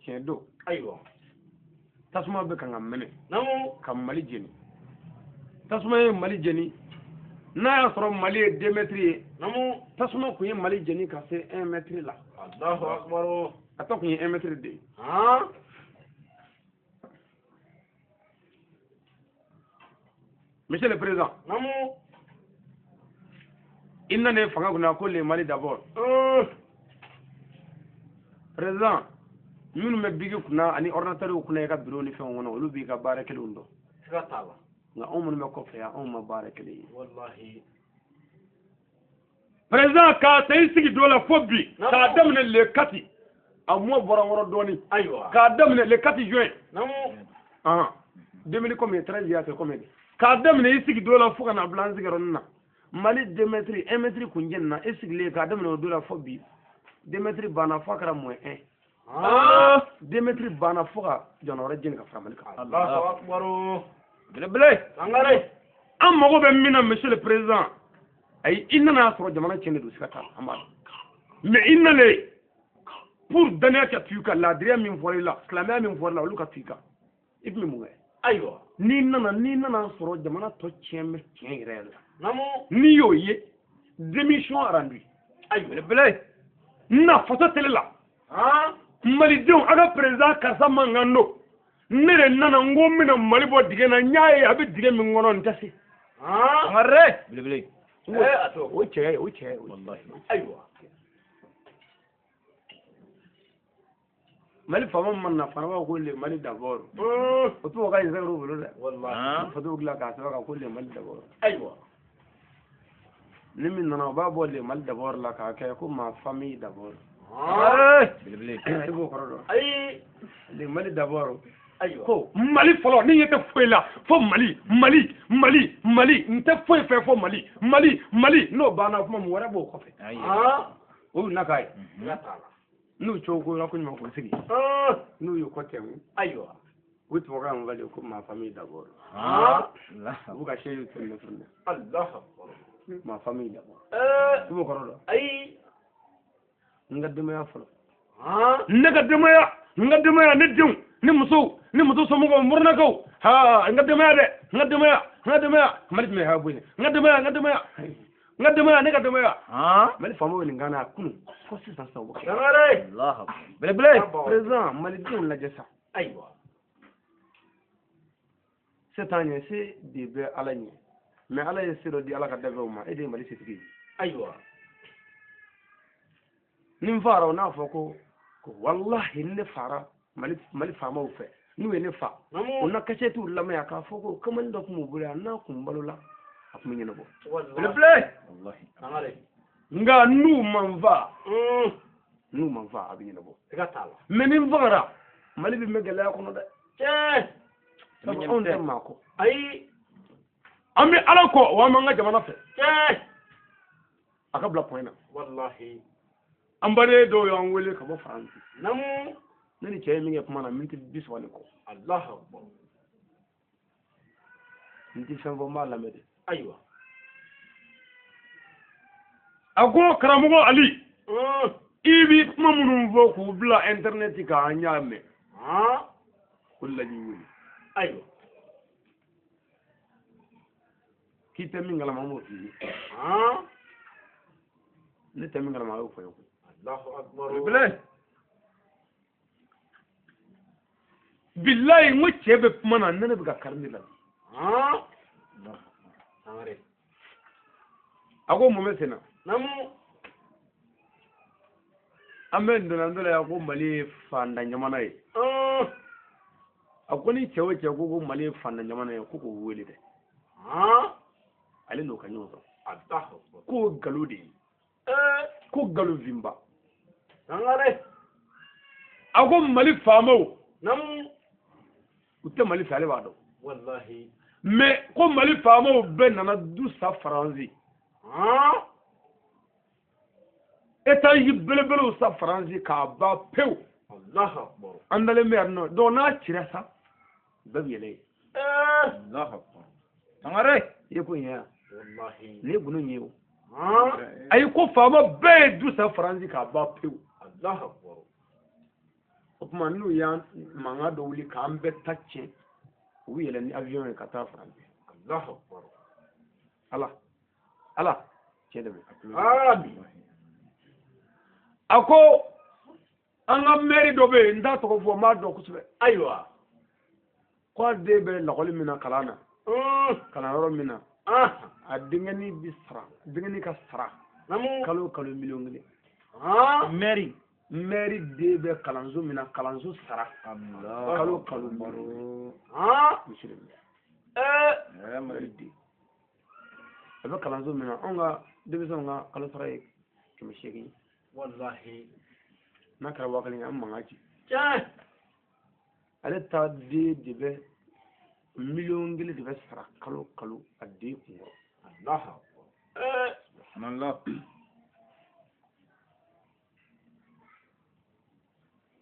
Tiɲɛ don. Ayiwa. Tasuma bɛ kan ka mɛnɛ. Ka Mali jeni. Tasuma ye Mali jeni. N'a y'a sɔrɔ Mali ye 2 mètres ye. Tasuma kun ye Mali jeni ka se 1 mètre la. Allahu akbar. A tɔ kun ye 1 mètre de ye. Monsieur le président. I nana fanga kunna ko le Mali d'abord. Président minnu bɛ bigi kunna ani ordinateur kunna i ka bureau ni fɛnw kɔnɔ olu b'i ka baara kelenw dɔn. Siga t'a la. Nka anw minnu bɛ kɔfɛ yan anw ma baara kelen ye. Walahi. Président k'a ta i sigi don la fo bi. K'a daminɛ le 4 a mois bɔra n kɔrɔ dɔɔnin. Ayiwa. K'a daminɛ le 4 juin. 2000 combien 13 ya c'est combien. K'a daminɛ i sigi don la fo ka na bila an sigiyɔrɔnin na. Mali 2 mètres 1 mètre kun jeni na e sigilen k'a daminɛ o don la fo bi 2 mètres banna fo a kɛra moins 1. 2 mètres banna fo ka jamana wɛrɛ jeni ka fara Mali kan. Allahu akbar. Belebele. Sangare. An mago bɛ min na monsieur le président, ayi i nana sɔrɔ jamana tiɲɛ de don siga t'a la, an b'a dɔn. Mais i nalen pour danaya ka tu i kan, laadiriya min fɔra i la, silamɛya min fɔra i la, olu ka tu i kan. I tun bɛ mun kɛ? Ayiwa. N'i nana sɔrɔ jamana tɔ tiɲɛ bɛ tiɲɛ yɛrɛ yɛrɛ la. N'i y'o ye, démission rendue. Ayiwa. Belebele. Na faso télé la. Malidenw a ka président karisa mankan don. Ne de nana n ko n bɛna Mali bɔ dingɛ na, n y'a ye a bɛ dingɛ min kɔnɔ n tɛ se. Belebele. O cɛ ye, o cɛ ye. Walahi. Ayiwa. Mali faama ma na fana b'a ko le Mali d'abord. O tubabu ka ɲi sɛbɛn bolo dɛ. Wallahi. Photo dilan k'a sɛbɛn kan ko le Mali d'abord. Ayiwa. Ni min nana o b'a bɔ le Mali d'abord la k'a kɛ ko ma famille d'abord. Belebele. I b'o kɔrɔ dɔn. Ayi. Le Mali d'abord. Ayiwa. Ko Mali fɔlɔ ni ɲɛ tɛ foyi la fo Mali Mali Mali Mali n tɛ foyi fɛ fo Mali Mali Mali n'o banna kuma mun wɛrɛ b'o kɔfɛ. O bɛ na k'a ye. N'u cogo ko la ko ɲuman k'o sigi. N'u y'u kɔ tɛmɛ. Ayiwa. U tubabukan wale ko ma famille d'abord. U b'u ka chaise tourner tourner. Allahu akbar. Ma famille d'abord. I b'o kɔrɔ dɔn. Ayi. N ka denbaya fɔlɔ. Ne ka denbaya n ka denbaya ne denw ni musow ni muso somɔgɔw murnakaw ha n ka denbaya dɛ n ka denbaya n ka denbaya Mali tun bɛ ha bonya n ka denbaya n ka denbaya n ka denbaya ne ka denbaya. Mali faamaw ye nin kan na kunun fo sisan sisan o bɛ kɛ. Sangare. Allahu akbar. Belebele. Président malidenw lajɛ sa. Ayiwa. Se t'an ɲɛ se de bɛ Ala ɲɛ mais Ala ye se dɔ di Ala ka dafɛnw ma e de ye Mali setigi ye. Ayiwa. Ni n fara o n'a fɔ ko walahi ne fara Mali faamaw fɛ n'u ye ne fa o na kasɛtiw lamɛn yan k'a fɔ ko kamalen dɔ tun b'u bolo yan n'a kun balola a tun bɛ ɲɛnabɔ. Belebele. Nka n'u ma n fa n'u ma n fa a bɛ ɲɛnabɔ. Mais ni n fagara Mali bɛ mɛn gɛlɛya kɔnɔ dɛ. Tiɲɛ. Sabu anw tɛ maa kɔ. Ayi. An bɛ Ala kɔ wa an b'an ka jamana fɛ. Tiɲɛ. A ka bila point na. Walahi. An baden dɔw y'an wele ka bɔ Faransi. Naamu. Ne ni cɛ ye min kɛ kuma na miniti 30 ni kɔ. Allahu akbar. N tɛ fɛn fɔ n b'a lamɛn de. Ayiwa. A ko karamɔgɔ Ali. I bi kuma minnu fɔ k'u bila internet kan an y'a mɛn. O de la n y'i wele. Ayiwa. K'i tɛ min kalama an b'o f'i ye. Ne tɛ min kalama a y'o fɔ n ye koyi. Allahu akbar. Belebele. Bilayi n ko cɛ bɛ kuma na ne bɛ ka kari ne la. A ko mun bɛ sen na. Naamu. An bɛ ndonlandɔ la yan ko Mali ye fantan jamana ye. A ko ni cɛ o cɛ ko Mali ye fantan jamana ye ko k'o wele dɛ. Ale n'o ka ɲɔgɔn sɔrɔ. K'o nkalon de ye. Ko nkalonfinba. A ko Mali faamaw. Naamu. U tɛ Mali fɛ ale b'a dɔn. Walahi. Mais ko Mali faamaw bɛɛ nana du sa Faransi. Étage belebelew sa Faransi k'a ban pewu. Allahu akbar. An dalen bɛ yan nɔ donc n'a cira sa bɛɛ bɛ yɛlɛ yen. Allahu akbar. Sangare. I ye ko in ye wa? Walahi. Nin ye gundo in ye o. Ayi ko faama bɛɛ ye du sa Faransi k'a ban pewu. Allahu akbar. O tuma n'u y'an mankan dɔ wuli k'an bɛɛ ta tiɲɛ u bɛ yɛlɛ ni avion ye ka taa Faransi. Allahu akbar. Ala Ala cɛ dɛmɛ. Ami. A ko an ka maire dɔ bɛ yen n t'a tɔgɔ fɔ n b'a dɔn kosɛbɛ. Ayiwa. Ko a den bɛ lakɔli min na kalan na. Kalanyɔrɔ min na. A denkɛnin bɛ sara denkɛnin ka sara. Kalo kalo 1 miliyɔn. Maire. Maire den bɛ kalanso min na kalanso sara. Kalo kalo 1 miliyɔn. Monsieur le maire. Maire den. A bɛ kalanso min na anw ka denmisɛnw ka kalo sara ye 800 ye. Walahi. N'a kɛra 1000 ye an mankan ci. Tiɲɛ. Ale ta den de bɛ 1 miliyɔn de bɛ sara kalo kalo a den kunkɔrɔ. Allahu akbar. Subhanallah.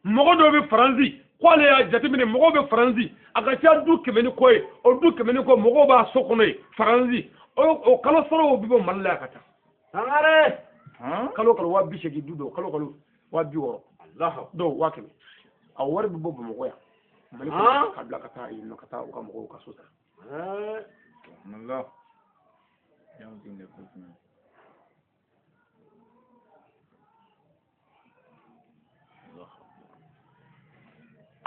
Mɔgɔ dɔw bɛ Faransi k'ale y'a jateminɛ mɔgɔw bɛ Faransi a ka ca du 100 ni kɔ ye o du 100 ni kɔ mɔgɔw b'a so kɔnɔ yen Faransi o kalo saraw bɛ bɔ Mali la yan ka taa. Sangare. Kalo kalo 80 du dɔw kalo kalo 60. Allahu akbar. Dɔw 100 000. A wari bɛ bɔ Bamakɔ yan. Mali kɔnɔ ka bila ka taa yen nɔ ka taa u ka mɔgɔw ka so sara. Subhanallah.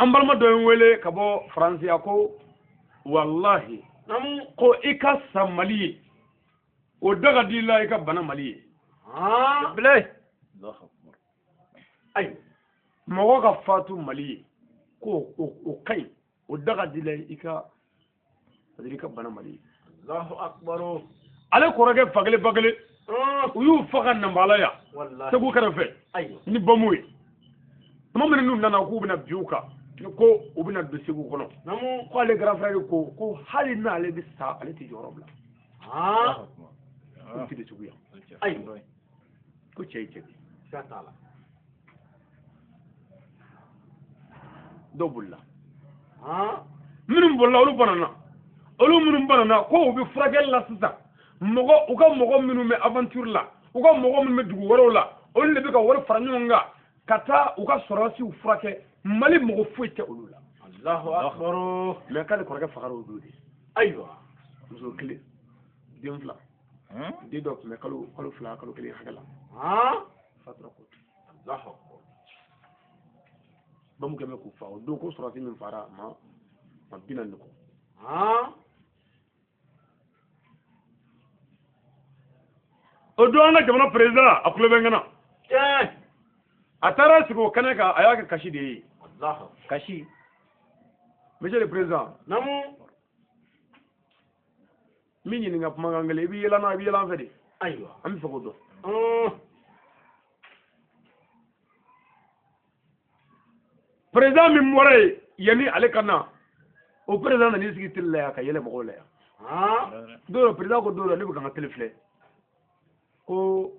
An balima dɔ ye n wele ka bɔ Faransi a ko walahi ko i ka sa Mali ye o da ka di i la i ka bana Mali ye. Belebele. Allahu akbar. Ayiwa. Mɔgɔ ka fatu Mali ye ko o ka ɲi, o da ka di la i ka, c'est-à-dire i ka bana Mali ye. Allahu akbar. Ale kɔrɔkɛ fakelen bakelen u y'u faga Nanbala yan, Segu kɛrɛfɛ ni bamu ye. Tuma min n'u nana k'u bɛna bin u kan, ko u bɛna don Segu kɔnɔ, ko ale grand frère ko ko hali n'ale bɛ sa ale tɛ jɔyɔrɔ bila. K'u tɛ don Segu yan. Ko cɛ ye cɛ de ye. Dɔw bolila. Minnu bolila olu banana. Olu minnu banana ko u bɛ furakɛli la sisan. Mɔgɔ u ka mɔgɔ minnu bɛ aventure la, u ka mɔgɔ minnu bɛ dugu wɛrɛw la, olu de bɛ ka wari fara ɲɔgɔn kan ka taa u ka sɔrɔdasiw furakɛ. Mali mɔgɔ foyi tɛ olu la. Allahu akbar. Mais k'ale kɔrɔkɛ fagara o don de. Ayiwa. Muso kelen, den fila. Den dɔ tun bɛ kalo fila kalo kelen hakɛ la. Fatura ko. Allahu akbar. Bamu kɛ bɛ k'u fa o don ko sɔrɔdasi min fara ma 40 kɔ. O don an ka jamana président a tulo bɛ n kana. A taara sigi o kɛnɛ kan, a y'a kɛ kasi de ye. Kasi. Monsieur le président. Naamu. Min ɲininka kumakan kelen, i bɛ yɛlɛ an na, i bɛ yɛlɛ an fɛ de. Ayiwa. An bɛ fɛ k'o dɔn. Président min bɔra yen yanni ale ka na, o président nan'i sigi télé la yan ka yɛlɛ mɔgɔw la yan. Don dɔ président ko don dɔ ne bɛ ka n ka télé filɛ. Ko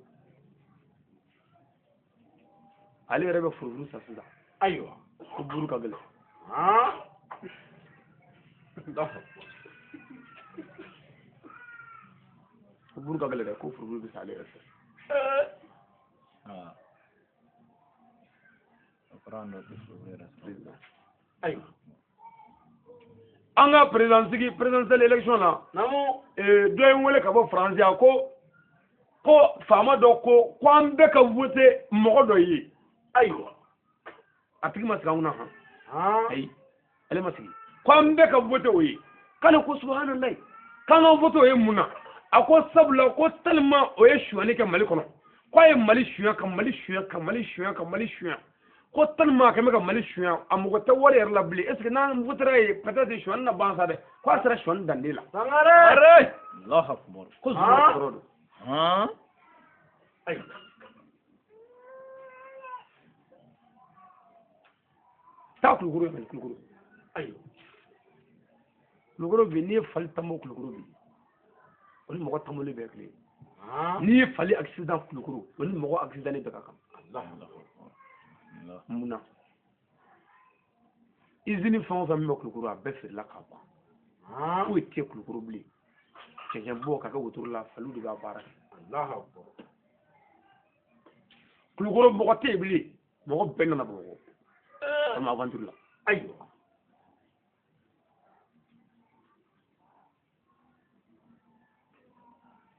ale yɛrɛ bɛ furufuru san sisan. Ayiwa. Ko buru ka gɛlɛn. Ko buru ka gɛlɛn dɛ, ko furufuru bɛ san ale yɛrɛ fɛ. Ayiwa. An ka président sigi présidentielle élection la. Naamu. Dɔ ye n wele ka bɔ France yan ko faama dɔ ko an bɛɛ ka voter mɔgɔ dɔ ye. Ayiwa. A tigi ma sigi an kunna han. Ayi, ale ma sigi. Ko an bɛɛ ka voter o ye. K'ale ko subahanallahi. K'an ka voter o ye mun na? A ko sabula ko tellement o ye sonyali kɛ Mali kɔnɔ. K'a ye Mali sonya ka Mali sonya ka Mali sonya ka Mali sonya. Ko tellement a kɛ bɛ ka Mali sonya, a mago tɛ wari yɛrɛ la bilen. Est ce que n'an votera ye peut-être sonyali na ban sa dɛ. K'a sera sonyali dande la. Sangare. Allahu akbar. Ko zuma kɔrɔ don. Ayiwa. Taa Kulukoro ye Kulukoro. Ayiwa. Kulukoro bi n'i ye fali tanbɔ Kulukoro bi, o ni mɔgɔ tanbɔlen bɛɛ kelen ye. N'i ye fali accident Kulukoro, o ni mɔgɔ accident bɛɛ ka kan. Mun na? Usine fɛn o fɛn min bɛ Kulukoro a bɛɛ feerela ka ban. Foyi tɛ Kulukoro bilen. Cɛncɛn bɔ ka kɛ wotoro la, faliw de b'a baara kɛ. Kulukoro mɔgɔ tɛ yen bilen, mɔgɔ bɛɛ nana Bamakɔ. An ma aventure la. Ayiwa.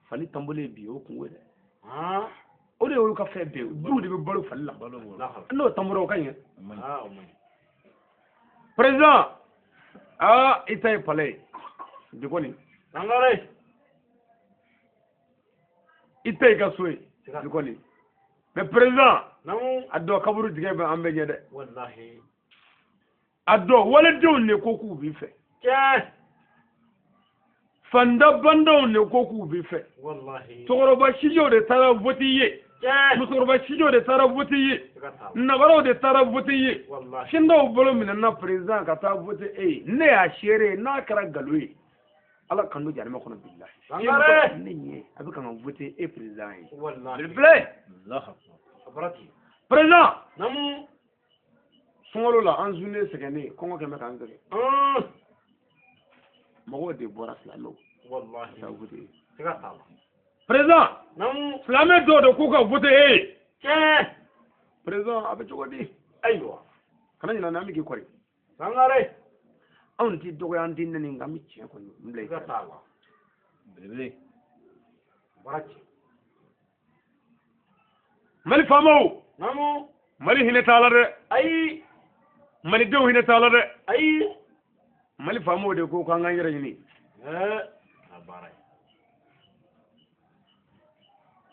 Fali tanbɔlen bi o kungo ye dɛ. O de y'olu ka fɛn bɛɛ ye, duw de bɛ balo fali la. N'o tanbɔra o ka ɲi. Président, i ta ye palais ye. Bi kɔni. Sangare. I ta y'i ka so ye. Bi kɔni. Mais président, a dɔn kaburu dingɛ bɛ an bɛɛ ɲɛ dɛ. Walahi. A dɔn waledenw de ko k'u b'i fɛ. Tiɲɛ. Fanda bandaw de ko k'u b'i fɛ. Walahi. Cɛkɔrɔba sijɛw de taara vote ye. Tiɲɛ. Musokɔrɔba sijɛw de taara vote ye. Nabaraw de taara vote ye. Walahi. Sindaw bolo minɛna président ka taa vote e ye. Ne y'a seere ye n'a kɛra nkalon ye. Ala kan don jahanama kɔnɔ bilahi. Sangare. Ne ɲɛ a bɛ ka n vote e président ye. Walahi. Allahu akbar. Président. Naamu. Sunkalo la an zunnen sɛgɛnnen kɔngɔ kɛn bɛ k'an sɛgɛn. Mɔgɔw de bɔra silamɛw. Walahi. Ka vote ye. Siga t'a la. Président. Naamu. Silamɛ dɔw de k'u ka vote e ye. Tiɲɛ. Président a bɛ cogo di? Ayiwa. Kana ɲinɛ an bɛ k'i kɔri. Sangare. Anw t'i dɔgɔya an t'i nɛni nka an bɛ tiɲɛ kɔni n bila i Siga t'a la. Belebele. Bɔra tiɲɛ. Mali faamaw. Naamu. Mali hinɛ t'a la dɛ. Ayi. Malidenw hinɛ t'a la dɛ. Ayi. Mali faamaw de ko k'an k'an yɛrɛ ɲini. A baara ye.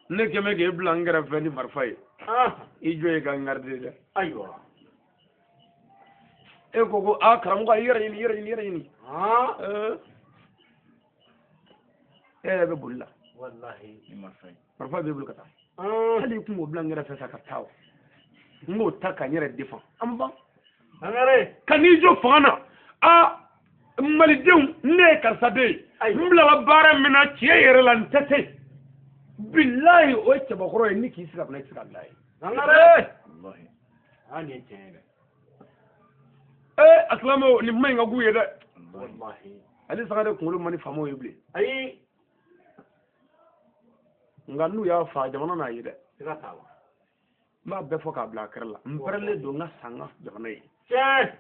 Ne kɛn bɛ k'e bila n kɛrɛfɛ ni marifa ye. I jɔ ye ka n garder dɛ. Ayiwa. E ko ko a karamɔgɔ i yɛrɛ ɲini i yɛrɛ ɲini i yɛrɛ ɲini. E yɛrɛ bɛ boli la. Wallahi. Ni marifa ye. Marifa b'e bolo ka taa. Hali i kun b'o bila n kɛrɛfɛ sa ka taa o. N b'o ta ka n yɛrɛ défend. An ban. Sangare. Ka n'i jɔ fanga na. A malidenw ne ye karisa den ye. N bilala baara min na tiɲɛ yɛrɛ la n tɛ se. Bilahi o ye cɛbakɔrɔ ye ni k'i sigi a kunna i tɛ se ka bila ye. Sangare. Wallahi. Ah nin ye tiɲɛ ye dɛ. Ee a silamɛw nin kuma in ka k'u ye dɛ. Wallahi. Ale Sangare kunkolo man di faamaw ye bilen. Ayi. Nka n'u y'a fa jamana n'a ye dɛ. Siga t'a la. N b'a bɛɛ fɔ k'a bila a kɛrɛ la. N pɛrɛlen don n ka san n ka jamana ye. Tiɲɛ.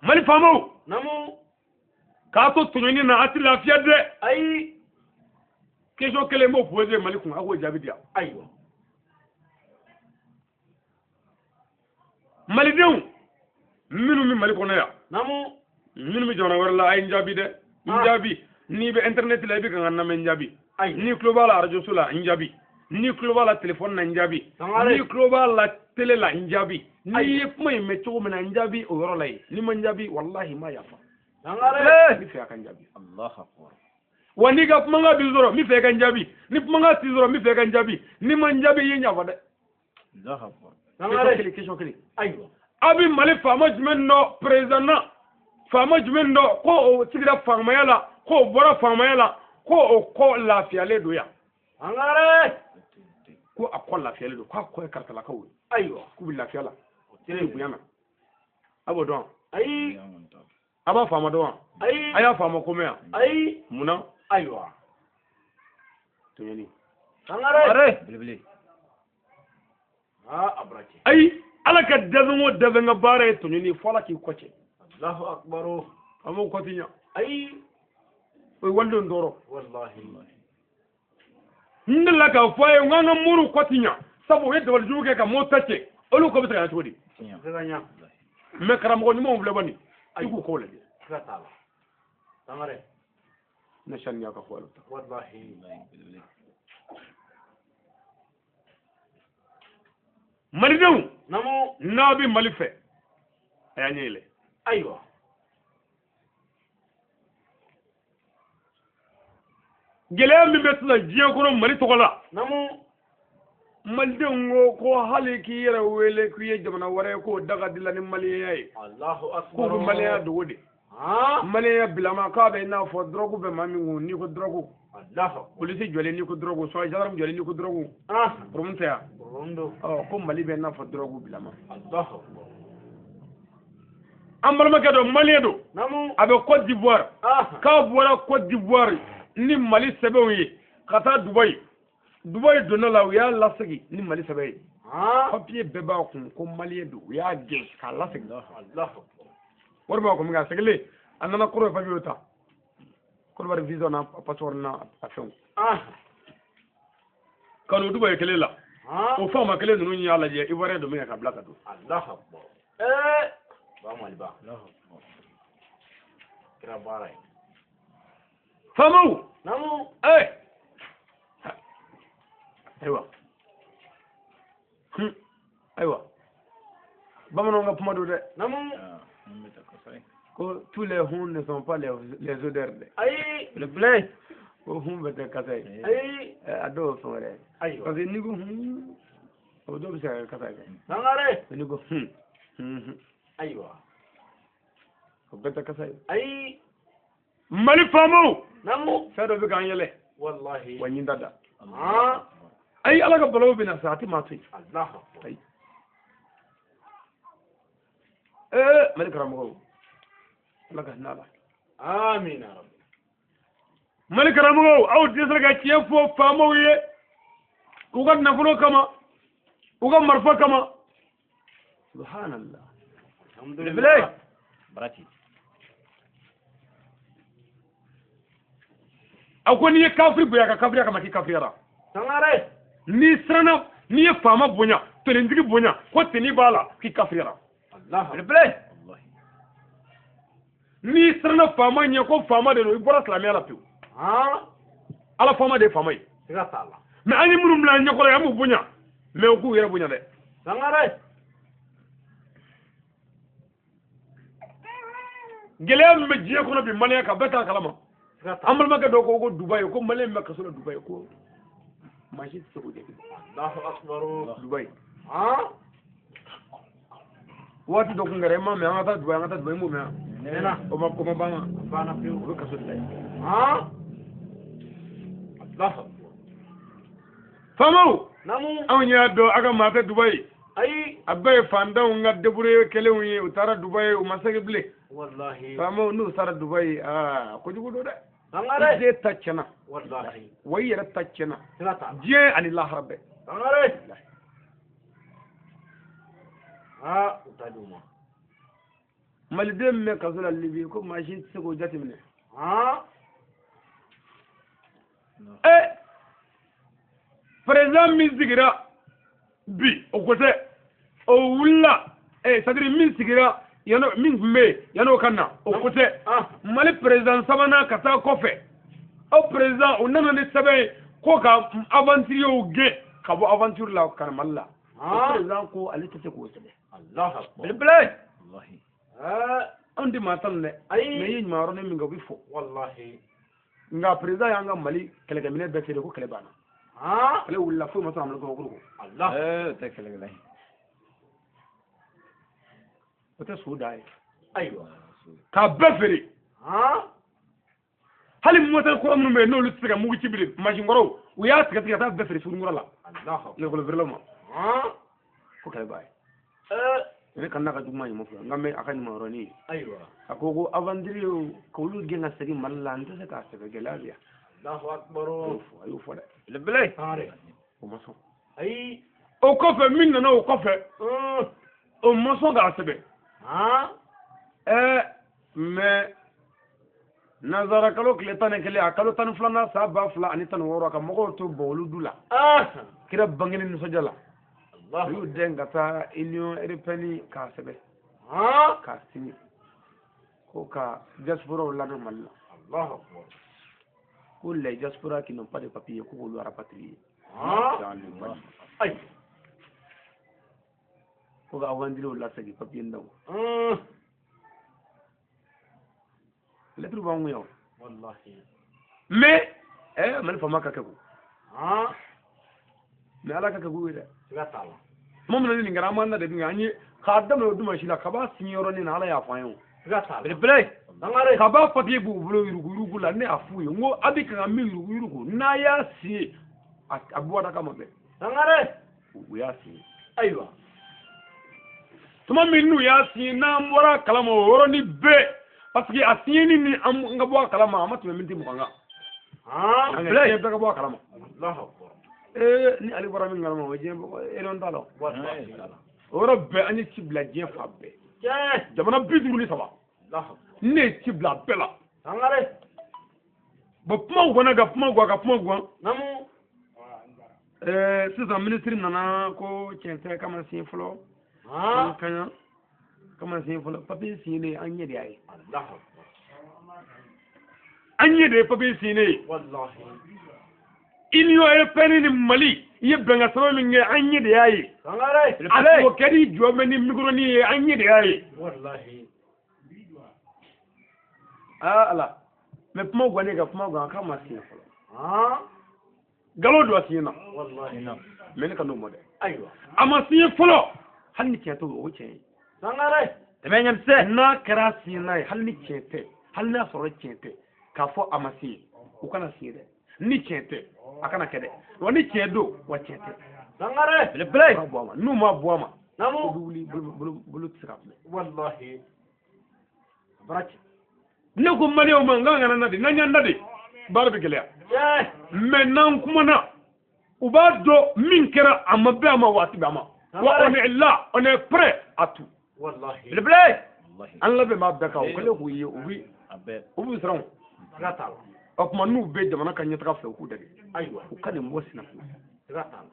Mali faamaw. Naamu. K'a to tɔɲɔni na a ti lafiya dɛ. Ayi. Question kelen n b'o posé Mali kun a k'o jaabi di yan. Ayiwa. Malidenw minnu bɛ Mali kɔnɔ yan. Naamu. Minnu bɛ jamana wɛrɛ la a ye n jaabi dɛ. N jaabi. N'i bɛ internet la i bɛ ka n ka lamɛn n jaabi. Ayiwa. N'i tulo b'a la radio so la n jaabi. N'i tulo b'a la téléphone na n jaabi. Sangare. N'i tulo b'a la télé la n jaabi. N'i ye kuma in mɛn cogo min na n jaabi o yɔrɔ la yen. N'i ma n jaabi walahi n ma yafa. Sangare. N bɛ fɛ a ka n jaabi. Allahu akbar. Wa n'i ka kumakan b'i sɔrɔ n bɛ fɛ i ka n jaabi. Ni kumakan t'i sɔrɔ n bɛ fɛ i ka n jaabi. N'i ma n jaabi i ye n yafa dɛ. Allahu akbar. Sangare. Question kelen question kelen. Ayiwa. A bɛ Mali faama jumɛn dɔn président na? Faama jumɛn dɔn ko o sigira faamaya la k'o bɔra faamaya la ko o kɔ lafiyalen don yan. Sangare. Ko a kɔ lafiyalen don k'a kɔ ye karisalakaw ye. Ayiwa. K'u bɛ lafiya la. O K'u bɛ bonya na. A b'o dɔn. Ayi. A b'a faama dɔn wa? Ayi. A y'a faama ko mɛn yan. Ayi. Munna? Ayiwa. Tɔɲɔni. Sangare. Belebele. Ah a bɔra cɛ. Ayi ala ka dɛsɛ o dɛsɛ ka baara ye tɔɲɔni ye fo ala k'i kɔ cɛ. Allahu akbar. Faamaw kɔ ti ɲa. Ayi. O ye walidenw tɔɔrɔ. Wallahi. N delila k'a fɔ a ye n ko an ka moriw kɔ ti ɲa. Sabu u ye dabalijugu kɛ ka mɔɔw ta cɛ. Olu kɔ bɛ se ka ɲa cogo di? Tiɲɛ. Se ka ɲa. Mɛ karamɔgɔ ɲumanw filɛ bani. I k'u kɔw lajɛ. Siga t'a la. Sangare. Ne sani y'a ka fɔ ta. Wallahi. Belebele. Malidenw. Naamu. N'a bɛ Mali fɛ. A y'a ɲɛ yɛlɛ. Ayiwa. Gɛlɛya min bɛ sisan diɲɛ kɔnɔ Mali tɔgɔ la. Naamu. Malidenw ko ko hali k'i yɛrɛ wele k'i ye jamana wɛrɛ ye k'o da ka di la ni maliyɛnya ye. Allahu akbar. K'u bɛ maliyɛnya dogo de. Maliyɛnya bilama k'a bɛ i n'a fɔ dɔrɔgu bɛ maa min kun n'i ko dɔrɔgu. Allahu akbar. Polisi jɔlen n'i ko dɔrɔgu, soit gendarme jɔlen n'i ko dɔrɔgu. Problème tɛ yan. Problème don. Ɔ ko Mali bɛ i n'a fɔ dɔrɔgu bilama. Allahu akbar. An balimakɛ dɔ maliyɛn don. Naamu. A bɛ Côte d'Ivoire. K'a bɔra Côte d'Ivoire ni Mali sɛbɛnw ye ka taa Dubaï. Dubaï donna la u y'a lasegin ni Mali sɛbɛn ye. Papier bɛɛ b'a kun ko maliyɛn don u y'a gɛn k'a lasegin. Allahu akbar. Wari b'a kun min kɛ a seginlen a nana kɔrɔ ye papier ta. Côte d'Ivoire visa n'a passeport n'a a fɛnw. Ka n'o Dubaï kelen la. O faama kelen ninnu y'a lajɛ Ivoirien don min kɛ ka bila ka don. Allahu akbar. Ba Maliba. Allahu akbar. Kɛra baara ye. Faamaw. Naamu. Ayiwa. Ayiwa. Bamananw ka kuma don dɛ. Naamu. N bɛ taa kasa ye. Ko tous les huns ne sont pas les odeurs dɛ. Ayi. Belebele. Ko hun bɛɛ tɛ kasa ye. Ayi. A dɔw ye fɛn wɛrɛ ye. Ayiwa. Parce que n'i ko hun, o dɔw bɛ se ka kɛ kasa ye dɛ. Sangare. N'i ko hun, hun. Ayiwa. O bɛɛ tɛ kasa ye. Ayi. Mali faamaw. Naamu. Fɛn dɔ bɛ k'an yɛlɛ. Wallahi. Wa ɲin da da. Ayi. Ayi ala ka balawu bɛ na sa a tɛ maa to yen. Allahu akbar. Ayi. Mali karamɔgɔw. Ala ka hinɛ a la. Amina rabbi. Mali karamɔgɔw aw dɛsɛra ka tiɲɛ fɔ faamaw ye. U ka nafolo kama. U ka marifa kama. Subhanallah. Alhamdulillah. Barati. A ko n'i ye kafiri bonya ka kafiriya kama k'i kafiriyara. Sangare. N'i siranna n'i ye faama bonya tenitigi bonya ko teni b'a la k'i kafiriyara. Allahu Belebele. Wallahi. N'i siranna faama ɲɛ ko faama de don i bɔra silamɛya la pewu. Ala faama de ye faama ye. Siga t'a la. Mɛ an ye minnu bila an ɲɛkɔrɔ yan an b'u bonya mɛ u k'u yɛrɛ bonya dɛ. Sangare. Gɛlɛya min bɛ diɲɛ kɔnɔ bi maliyɛn kan bɛɛ t'a kalama. An balimakɛ dɔw ko ko Dubayi ko maliyɛn bɛ kaso la Dubayi ko maa si tɛ se k'o jaabi. Allahu akbar. Dubayi. Waati dɔ kun kɛra i m'a mɛn an ka taa Dubayi an ka taa Dubayi i m'o mɛn wa? O ma o ma ban wa? Banna pewu. O bɛ kaso de la yen. Allahu akbar. Faamaw. Naamu. Anw y'a dɔn a ka maa tɛ Dubayi. Ayi. A bɛɛ ye fantanw ka débrouiller kɛlenw ye u taara Dubayi u ma segin bilen. Wallahi. Faamaw n'u taara Dubayi aa kojugu don dɛ. Sangare. I den ta tiɲɛna. Wallahi. Wa i yɛrɛ ta tiɲɛna. Siga t'a la. Diɲɛ ani lahara bɛɛ. Sangare. Aa u ta d'u ma. Maliden min bɛ kaso la Libi ko maa si tɛ se k'o jateminɛ. Président min sigira bi o ko tɛ o wulila c'est à dire min sigira yan'o min tun bɛ yen yan'o ka na o ko tɛ Mali président sabanan ka taa kɔfɛ o président o nana ni sɛbɛn ye ko ka aventuriers gɛn ka bɔ aventure la ka na Mali la o président ko ale tɛ se k'o sɛbɛn. Allahu akbar. Belebele. Wallahi. Anw tɛ maa tan dɛ. Ayi. Mais i ye ɲuman yɔrɔnin min kɛ o bɛ fɔ. Wallahi. Nka président y'an ka Mali kɛlɛkɛminɛ bɛɛ feere ko kɛlɛ banna. Kɛlɛ wulila foyi ma sɔrɔ a ma kabakuru kɔ. Allah. O tɛ kɛlɛkɛla ye. O tɛ so da ye. Ayiwa. K'a bɛɛ feere. Hali moteur kura minnu bɛ yen n'olu tɛ se ka mugu ci bilen mansin kɔrɔw u y'a tigɛ tigɛ ka taa bɛɛ feere sugunikura la. Allahu. Nɛgɛkolo feerelaw ma. Ko kɛlɛ b'a ye. Ne ka n'a ka juguman ɲuman fɔ nka mɛ a ka ɲuman yɔrɔnin ye. Ayiwa. A ko ko aventuriers k'olu gɛn ka segin Mali la n tɛ se k'a sɛbɛn gɛlɛya bɛ yan. Allahu akbar. A y'o fɔ dɛ. Belebele. Sangare. O ma sɔn. Ayi. O kɔfɛ min nana o kɔfɛ o ma sɔn k'a sɛbɛn. Mais nanzara kalo tile 11 a kalo 12nan san 2016 ka mɔgɔw to bɔn du la. Kira bangeni nisɔndiya la. U y'u den ka taa Union européenne k'a sɛbɛn. K'a signé. Ko ka diaspora ladon Mali la. Allahu akbar. Ko les diasporas qui n'ont pas de papier ko k'olu rapatrier. Dans le Mali. Ayi. Ko ka aventuriers lasegin papier in d'aw ma. Lettre b'an kun yan o. Wallahi. Mais Mali faama ka kɛ ko. Mais Ala ka kɛ k'u ye dɛ. Siga t'a la. Tuma min na ni nin kɛra an b'an da de dun an ye k'a daminɛ o dimanche la kaba signé yɔrɔnin na Ala y'a fɔ an ye o. Siga t'a la. Belebele. Sangare. Kaba papier b'u bolo yuruguyurugu la ne y'a f'u ye n ko a bɛ kan ka min yuruguyurugu n'a y'a signé a bɔ a da kama bɛɛ. Sangare. U y'a signé. Ayiwa. Tuma min n'u y'a signé n'an bɔra a kalama o yɔrɔnin bɛɛ parce que a signé ni an ka bɔ a kalama a ma tɛmɛ miniti 20 kan. An ka diɲɛ bɛɛ ka bɔ a kalama. Allahu akbar. Ni ale bɔra min kalama o ye diɲɛ bɔ t'a la. Wallahi. O yɔrɔ bɛɛ an ye ci bila diɲɛ fan bɛɛ. Jamana 53. Allahu. Ne ye ci bila bɛɛ la. Sangare. Bon kuma ganna ka kuma gan ka kuma gan. Naamu. Sisan minisiri nana ko tiɲɛ tɛ k'a ma signé fɔlɔ. An kaɲa k'a ma signé fɔlɔ papier signé an ɲɛ de y'a ye. Allahu akbar. An ɲɛ de ye papier signé ye. Wallahi. Union européenne ni Mali i ye bɛnkan sɛbɛn min kɛ an ɲɛ de y'a ye. Sangare. A o kɛra i jɔ bɛ ni micro ye an ɲɛ de y'a ye. Wallahi. Ala mais kuma gannen ka kuma gan k'a ma signé fɔlɔ. Nkalon don a signé na. Wallahi. Mais ne ka n'o ma dɛ. Ayiwa. A ma signé fɔlɔ hali ni tiɲɛ t'o o tiɲɛ ye. Sangare. Tɛmɛ ɲɛmisɛn. N'a kɛra signé n'a ye hali ni tiɲɛ tɛ hali n'a sɔrɔ tiɲɛ tɛ k'a fɔ a ma signé o kana signé dɛ ni tiɲɛ tɛ a kana kɛ dɛ wa ni tiɲɛ don wa tiɲɛ tɛ. Sangare. Belebele. Bɔ a ma n'u ma bɔ a ma. Naamu. O bɛ wuli bolo tɛ se ka filɛ. Wallahi. Baraki. Ne ko maliyɛnw ma n k'an kana na de n'an y'an na de baara bɛ gɛlɛya. Mais n'an kumana u b'a dɔn min kɛra a ma bɛn a ma waati bɛɛ a ma. Wa on est là on est prêt à tout. Wallahi. Belebele. An labɛn b'a bɛɛ kan o kɛlen k'u ye u b'u siran o. Siga t'a la. O tuma n'u bɛ jamana ka ɲɛtaga fɛ u k'u dɛmɛ. Ayiwa. U ka nin bɔ senna pewu. Siga t'a la.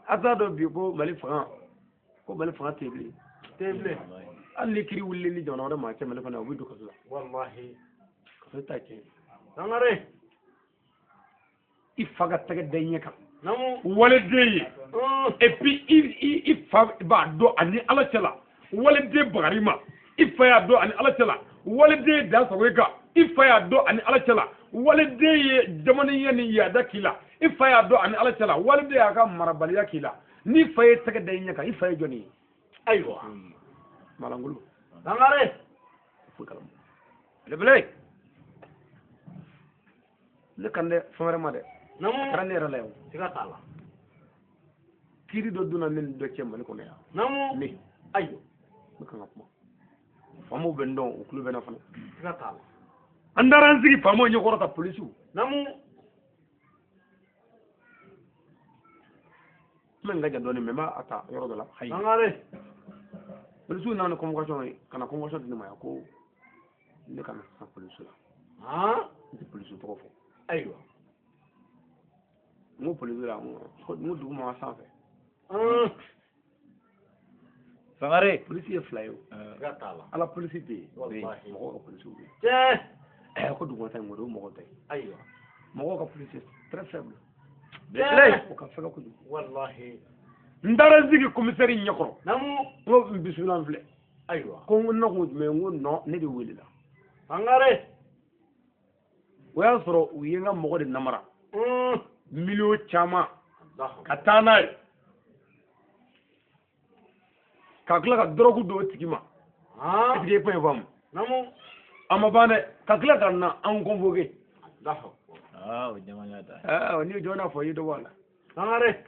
A t'a dɔn bi ko Mali fanga tɛ yen bilen. Tɛ yen bilen. Hali ni kiiri wulilen ni jamana wɛrɛ maa cɛ Mali fana u bɛ don kaso la. Wallahi. Kaso t'a tiɲɛ. Sangare. I fa ka tɛgɛ da i ɲɛ kan. Naamu. Waleden ye. Et puis i fa b'a dɔn ani Ala cɛ la. Waliden bagari ma, i fa y'a dɔn ani ala cɛla. Waliden ye dan sago i kan, i fa y'a dɔn ani ala cɛla. Waliden ye jamanenya ni yaada k'i la, i fa y'a dɔn ani ala cɛla. Waliden y'a ka marabaliya k'i la, n'i fa ye tɛgɛ da i ɲɛ kan, i fa ye jɔnni ye? Ayiwa. Malangolo. Sangare. Foyi kalama. Belebele. Ne kan dɛ fɛn wɛrɛ ma dɛ. Naamu. A kɛra ne yɛrɛ la yan. Siga t'a la. Kiiri dɔ donna ne ni dɔ cɛ Mali kɔnɔ yan. Naamu. Ne. Ayiwa. Ne kan ka kuma. Faamaw bɛ n dɔn, u tulo bɛ n na fana. Siga t'a la. An taara an sigi faamaw ɲɛkɔrɔ ta polisiw. Naamu. Kuma in ka jan dɔɔnin mais n b'a ta yɔrɔ dɔ la. Ayi. Sangare. Polisiw nana ni convocation ye, ka na convocation di ne ma yan ko ne ka na sisan polisiw la. Han. N tɛ polisiw tɔgɔ fɔ. Ayiwa. N ko polisiw la, n ko dugu ma sanfɛ. Sangare. Polisi ye fila ye o. Siga t'a la. Ala polisi bɛ yen. Walahi. Mɔgɔw ka polisiw bɛ yen. Tiɲɛ. Ko duguma ta in o ye mɔgɔw ta ye. Ayiwa. Mɔgɔw ka polisi très faible. Belebele. O ka fɛgɛn kojugu. Walahi. N taara n sigi commissaire ɲɛkɔrɔ. Naamu. N ko n bisimila n filɛ. Ayiwa. Ko n nakun ye jumɛn ye? N ko non, ne de welela. Sangare. O y'a sɔrɔ u ye n ka mɔgɔ de namara. Miliyɔn caman. Allahu. Ka taa n'a ye. Ka tila ka dɔrɔgu d'o tigi ma. Han. Est-ce que i ye kuma in faamu? Naamu. A ma ban dɛ. Ka tila ka na an convoqué. Allahu. Ah, o jamana ta. Aa, n'i ye jɔn fɔ i ye dɔ bɔ a la. Sangare.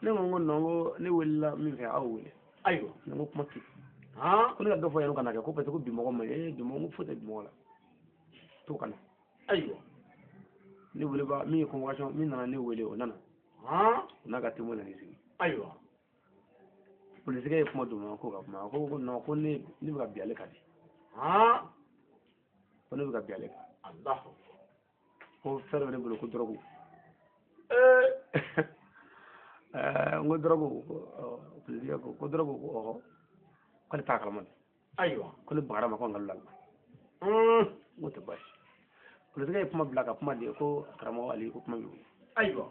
Ne ko n ko non, n ko ne welela min fɛ aw wele. Ayiwa. Ne ko kuma tɛ. Han. Ko ne ka dɔ fɔ yan ka na kɛ ko parce que ko bi mɔgɔ ma ɲi. Bi mɔgɔ, n ko foyi tɛ bi mɔgɔ la. To ka na. Ayiwa. Ne weleba min ye convocation min nana ne wele o nana. Han. O n'a ka témoin nana i sigi. Ayiwa. Polisikɛ ye kuma d'o ma ko ka kuma. A ko ko non, ko ne bɛ ka bin ale kan de. Han. Ko ne bɛ ka bin ale kan. Allahu. Ko fɛn dɔ bɛ ne bolo ko dɔrɔgu. N ko dɔrɔgu, polisikɛ ko ko dɔrɔgu ko ɔhɔ. K'ale t'a kalama dɛ. Ayiwa. Ko ne bagara ma ko n ka la. N ko tɛ baasi. Polisikɛ ye kuma bila ka kuma di ko karamɔgɔ Ali ko kuma b'i bolo. Ayiwa.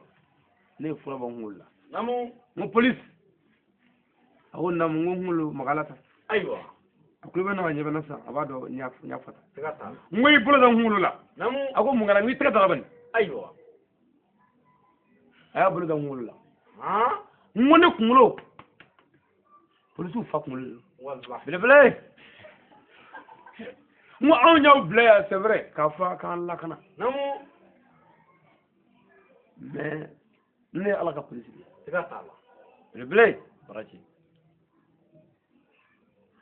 Ne ye fura bɔ n kunkolo la. Naamu. N ko polisi. A ko naamu, n ko n kunkolo magala ta. Ayiwa. A tulo bɛ na ka ɲɛ bɛ na sisan, a b'a dɔn n y'a fɔ tan. Siga t'a la. N ko i bolo da n kunkolo la. Naamu. A ko mun kɛra? N ko i tɛgɛ da la bani. Ayiwa. A y'a bolo da n kunkolo la. Han. N ko ne kunkolo. Polisiw fa kunkolo de don. Walahi. Belebele. N ko anw y'aw bila yan, c'est vrai, k'a fɔ k'an lakana. Naamu. Mais ne ye Ala ka polisi de ye. Siga t'a la. Belebele. Baraji.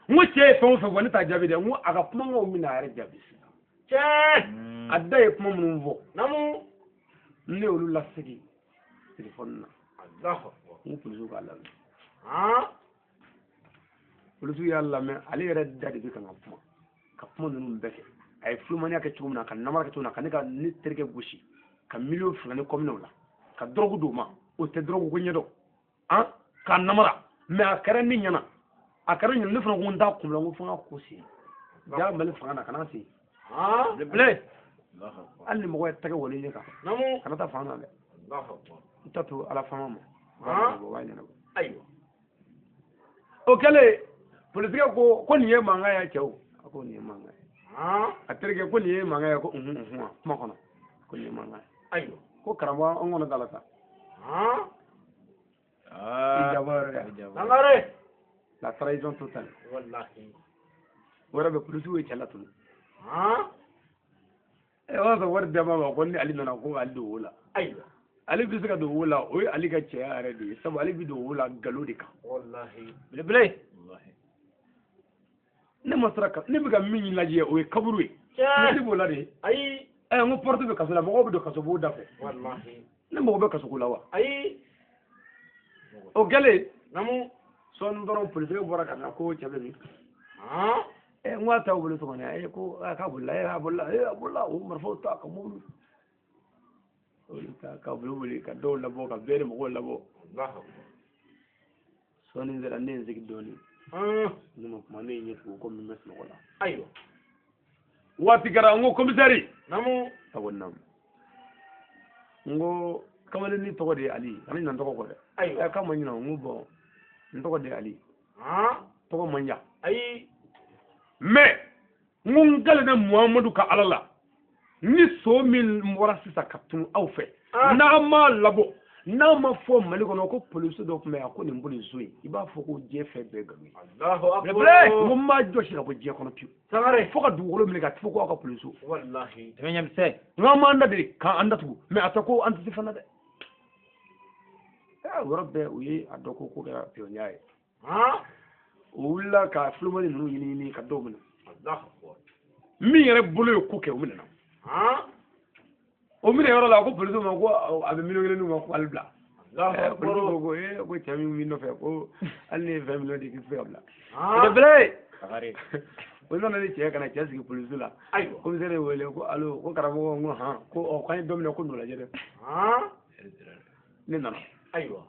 N ko cɛ ye fɛn o fɛn fɔ ne t'a jaabi dɛ. N ko a ka kumakanw bɛna a yɛrɛ jaabi sisan. Tiɲɛ. A da ye kuma minnu fɔ. Naamu. Ne y'olu lasegin téléphone na. Allahu akbar. N ko polisiw k'a lamɛn. Han. Polisiw y'a lamɛn, ale yɛrɛ da de bɛ kan ka kuma. Ka kuma ninnu bɛɛ kɛ. A ye filomaniya kɛ cogo min na, ka namara kɛ cogo min na, ka ne ka ne terikɛ gosi, ka miliyɔn 2 ni kɔ minɛ o la, ka dɔrɔgu d'o ma, o tɛ dɔrɔgu ko ɲɛdɔn. Han, k'a namara. Mais a kɛra ne ɲɛna. A kɛra ɲɛna, ne fana ko n t'a kun bila, n ko fo n ka ko sen. Ja Mali fanga na, kana sen. Han. Belebele. Hali ni mɔgɔ ye tɛgɛ wale ɲɛ kan. Naamu. Kana taa fanga na dɛ. Allahu akbar. N ta to Ala fama ma. Han. O b'a ɲɛnabɔ. Ayiwa. O kɛlen, polisikɛ ko ko nin ye mankan ye cɛw. A ko nin ye mankan ye. Han. A terikɛ ko nin ye mankan ye ko unhun unhun kuma kɔnɔ. Ko nin ye mankan ye. Ayiwa. Ko karamɔgɔ an kɔnɔ da la sa. Han. I jabɔ yɛrɛ dɛ. Sangare. La trahison totale. Walahi. O yɛrɛ bɛ polisiw ye cɛ latunu. Han. O y'a sɔrɔ wari d'a ma ko ni Ale nana ko Ale don wo la. Ayiwa. Ale bɛ se ka don wo la, o ye Ale ka cɛya yɛrɛ de ye. Sabu ale bɛ don wo la nkalon de kan. Walahi. Belebele. Ne ma sira kan, ne bɛ ka min lajɛ o ye kaburu ye. Tiɲɛ. Ne b'o la de. Ayi. N ko porte bɛ kaso la, mɔgɔw bɛ don kaso bon da fɛ. Walahi. Ne mago bɛ kaso ko la wa? Ayi. O kɛlen. Naamu. Sɔɔni dɔrɔn polisikɛ bɔra ka na ko cɛ bɛ min? Han. N ko a t'aw bolo so kɔnɔ yan. Ko k'a bolila, a bolila, a bolila, o marifaw ta ka mobili. Olu ta ka boli boli ka dɔw labɔ ka bɛɛ ni mɔgɔw labɔ. Allahu akbar. Sɔɔni sera ne ye n sigi dɔɔni. Han. Ne ma kuma, ne ye ɲɛ tugun komi n bɛ sunɔgɔ la. Ayiwa. Waati kɛra n ko commissaire. Naamu. A ko naamu. N ko kamalennin tɔgɔ de ye Ali, kana ɲinɛ n tɔgɔ kɔ dɛ. Ayiwa. K'a ma ɲinɛ, n ko bon n tɔgɔ de ye Ali. Han. Tɔgɔ man ɲa. Ayi. Mais n ko n kalenna Muhamadu ka Ala la, ni so min bɔra sisan ka tunu aw fɛ, n'a ma labɔ, n'a ma fɔ Mali kɔnɔ ko polisi dɔ tun bɛ yan ko nin polisi in, i b'a fɔ ko diɲɛ fɛn bɛɛ nkalon ye. Allahu akbar. N ko n b'a jɔsi ka bɔ diɲɛ kɔnɔ pewu. Sangare. Fo ka dugukolo minɛ ka fɔ ko aw ka polisi. Wallahi. Tɛmɛ ɲɛmisɛn. N k'an m'an da de k'an datugu, mais a tɛ ko an tɛ se fana dɛ. O yɔrɔ bɛɛ u ye a dɔn ko ko kɛra pionya ye. O wulila ka filomani ninnu ɲini ɲini ka dɔw minɛ. Allahu akbar. Min yɛrɛ bolo ye ko kɛ o minɛna. O minɛ yɔrɔ la ko polisiw ma ko a bɛ miliyɔn kelen d'u ma ko ale bila. Polisiw ko ko ee ko cɛ min b'i nɔfɛ ko hali ni ye 20 miliyɔn di k'i tɛ se ka bila. Belebele. Sangare. O nana ni cɛ ye ka na cɛ sigi polisi la. Ayiwa. Komisɛri ye wele ko alo ko karamɔgɔ n ko han ko ɔ k'an ye dɔ minɛ ko n'o lajɛ dɛ. Ne nana. Ayiwa.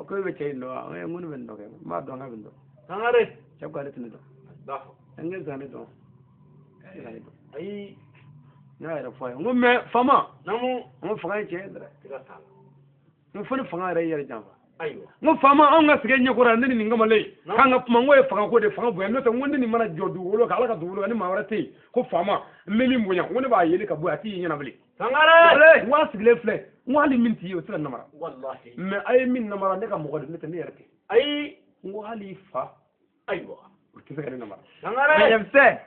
Ko e bɛ cɛ in dɔn wa? N ko ne bɛ nin dɔn kɛ. N b'a dɔn k'a bɛ nin dɔn. Sangare. Cɛ ko ale tɛ ne dɔn. N ko e bɛ se ka ne dɔn? E bɛ ka ne dɔn. Ayi. N y'a yɛrɛ fɔ a ye. N ko mais faama. Naamu. N ko fanga ye tiɲɛ ye dɛ. Siga t'a la. N ko fo ni fanga yɛrɛ y'i yɛrɛ janfa. Ayiwa. N ko faama anw ka sɛgɛn ɲɛkɔrɔ yan ne ni nin kamalen k'an ka kuma n ko ye fanga ko de fanga bonya n'o tɛ n ko ne nin mana jɔ dugukolo kan Ala ka dugukolo kan ni maa wɛrɛ tɛ yen ko faama n bɛ min bonya n ko ne b'a yeli ka bɔ yen a t'i ɲɛna bilen. Sangare. N ko a sigilen filɛ n ko hali min t'i ye o tɛ se ka namara. Walahi. Mais a ye min namara ne ka mɔgɔ de ne tɛ ne yɛrɛ tɛ. Ayi. N ko hali i fa. Ayiwa. O tɛ se ka ne namara. Sangare. Ɲɛmisɛn.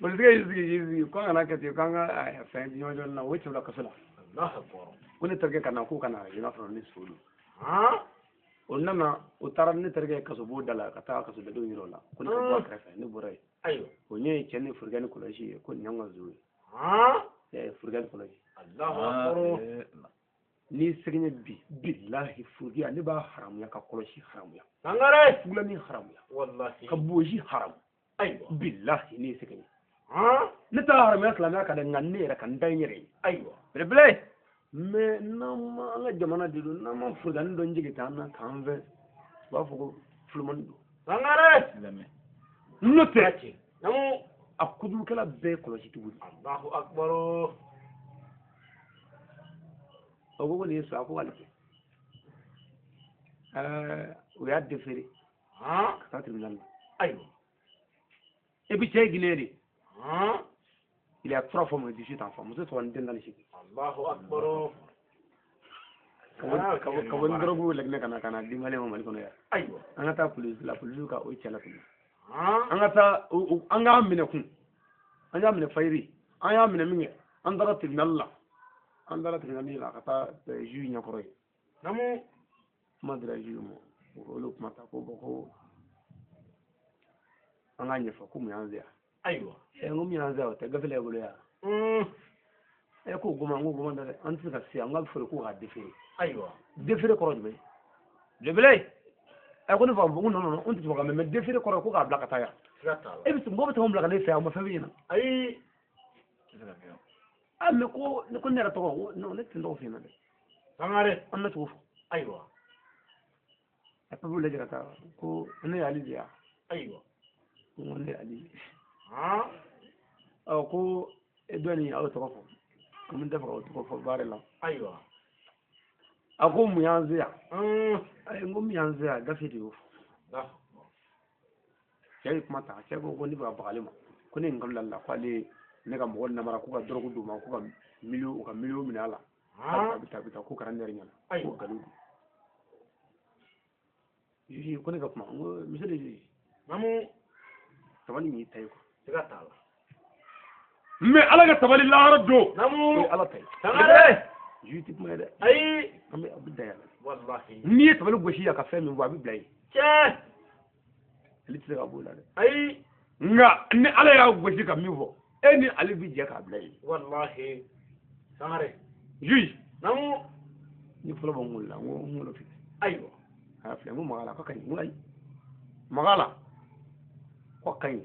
Polisikɛ y'i sigi k'i sigi ko an kana kɛ ten k'an ka fɛn ɲɔgɔn jɔn na o cɛ bila kaso la. Allahu akbar. Ko ne terikɛ ka na k'o ka na i n'a sɔrɔ ne so don. O nana o taara ne terikɛ kasobon da la ka taa kasodadenw yira o la ko ne ka bɔ a kɛrɛfɛ ne bɔra yen. Ayiwa. O ɲɛ ye cɛ ni forokɛ ni kɔlɔsi ye ko nin y'anw ka zo ye. Forokɛ ni kɔlɔsi. Allahu akbar. N'i seginna bi bilahi forokɛ ne b'a haramuya ka kɔlɔsi haramuya. Sangare. Fugulani haramuya. Walahi. Ka bozi haramu. Ayiwa. Bilahi n'i seginna. Ne t'a haramuya silamɛya kan dɛ nka ne yɛrɛ ka n da n yɛrɛ ye. Ayiwa. Belebele. Mais n'an ma an ka jamana de don n'an ma forokɛni dɔ jigin t'an na k'an fɛ u b'a fɔ ko filomani don. Sangare. N'o tɛ Naamu. a kojugukɛla bɛɛ ye kɔlɔsitigiw de ye. Allahu akbar. O ko ko nin ye so a ko k'ale tɛ. O y'a déféré. Ka taa tribunal la. Ayiwa. Et puis cɛ ye Guinée de. Il a 3 femmes et 18 enfants. Muso saba ni den 18. Allahu akbar. Ka bɔ ni dɔrɔgu laginɛ ka na di Malien ma Mali kɔnɔ yan. Ayiwa. An ka taa polisi la polisiw ka o cɛ la tuguni. An ka taa an k'a minɛ kun. An y'a minɛ fayiri. An y'a minɛ min kɛ an taara tribunal la. An taara tribunal la ka taa juge ɲɛkɔrɔ yen. Naamu. Kuma dira juge ma. Olu kuma ta ko bon ko an k'a ɲɛfɔ ko mun y'an se yan. Ayiwa. N ko min y'an se yan o tɛ gafe la e bolo yan. Ko goma n ko goma dɛ an tɛ se ka se yan n k'a bɛ fɔ ko k'a déféré. Ayiwa. Déféré kɔrɔ jumɛn? Belebele. Ko ne fa ko non non n tɛ tubabukan mɛn mais déféré kɔrɔ ko k'a bila ka taa yan. Siga t'a la. E bɛ se mɔgɔ bɛ se k'an bila ka ne fɛ yan o ma fɛn f'i ɲɛna. Ayi. Ah mais ko ne yɛrɛ tɔgɔ ko non ne tɛ n tɔgɔ f'i ɲɛna dɛ. Sangare. An bɛ cogo fɔ. Ayiwa. A papier lajɛ ka taa ko ne ye Ali de ye wa? Ayiwa. N ko ne ye Ali ye. Ɔ ko e dɔ nin aw tɔgɔ fɔ. Komi n tɛ fɛ k'aw tɔgɔ fɔ baara la. Ayiwa. A ko mun y'an se yan? Ayi n ko mun y'an se yan gafe de y'o fɔ. Cɛ ye kuma ta cɛ ko ko ne bɛ ka baga ale ma ko ne ye nkalon da ale la ko ale ne ka mɔgɔ namara ko ka dɔrɔgu d'u ma ko ka miliyɔn u ka miliyɔn minɛ a la. A bɛ taa a bɛ taa ko kɛra ne yɛrɛ ɲɛna. Ayiwa. Ko nkalon don. Juge ko ne ka kuma n ko monsieur le juge. Naamu. Sabali min y'i ta ye quoi. Siga t'a la. Mais Ala ka sabali lahara don. Naamu. O ye Ala ta ye. Sangare. Juge tɛ kuma ye dɛ. Ayi. An bɛ a bɛ da yɛlɛ. Walahi. N'i ye sabali gosi yan ka fɛn min fɔ a bɛ bila yen. Tiɲɛ. Ale tɛ se ka bɔ o la dɛ. Ayi. Nka ni Ala y'a gosi ka min fɔ e ni ale bɛ jɛ k'a bila yen. Walahi. Sangare. Juge. Naamu. Ni fɔlɔ bɔ n kunkolo la n ko n kunkolo filɛ. Ayiwa. A filɛ n ko maga la k'a ka ɲi n ko ayi. Maga la k'a ka ɲi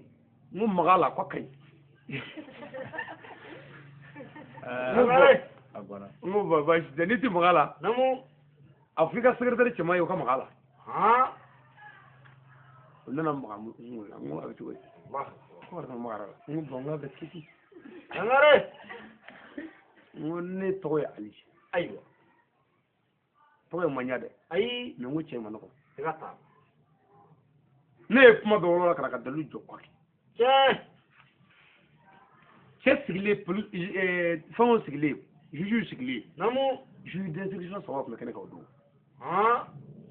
n ko maga la k'a ka ɲi. Sangare. A gɔnna. N ko ba baasi tɛ n'i tɛ maga la. Naamu. A fɔ i ka secrétaire cɛman ye o ka maga la. O nana maga n kunkolo la n ko a bɛ cogo di? Ko karisa magara la. N ko bon n k'a bɛ kisi. Sangare. N ko ne tɔgɔ ye Ali. Ayiwa. Tɔgɔ ye man ɲa dɛ. Ayi. Mais n ko cɛ ma nɔgɔ. Siga t'a la. Ne ye kuma bɛɛ wɔlɔ ka na ka dalilu jɔ kɔrɔ. Tiɲɛ. Cɛ sigilen fɛnw sigilen, juge sigilen. Naamu. Juge d'instruction 3 tun bɛ kɛnɛ kan o don. Han.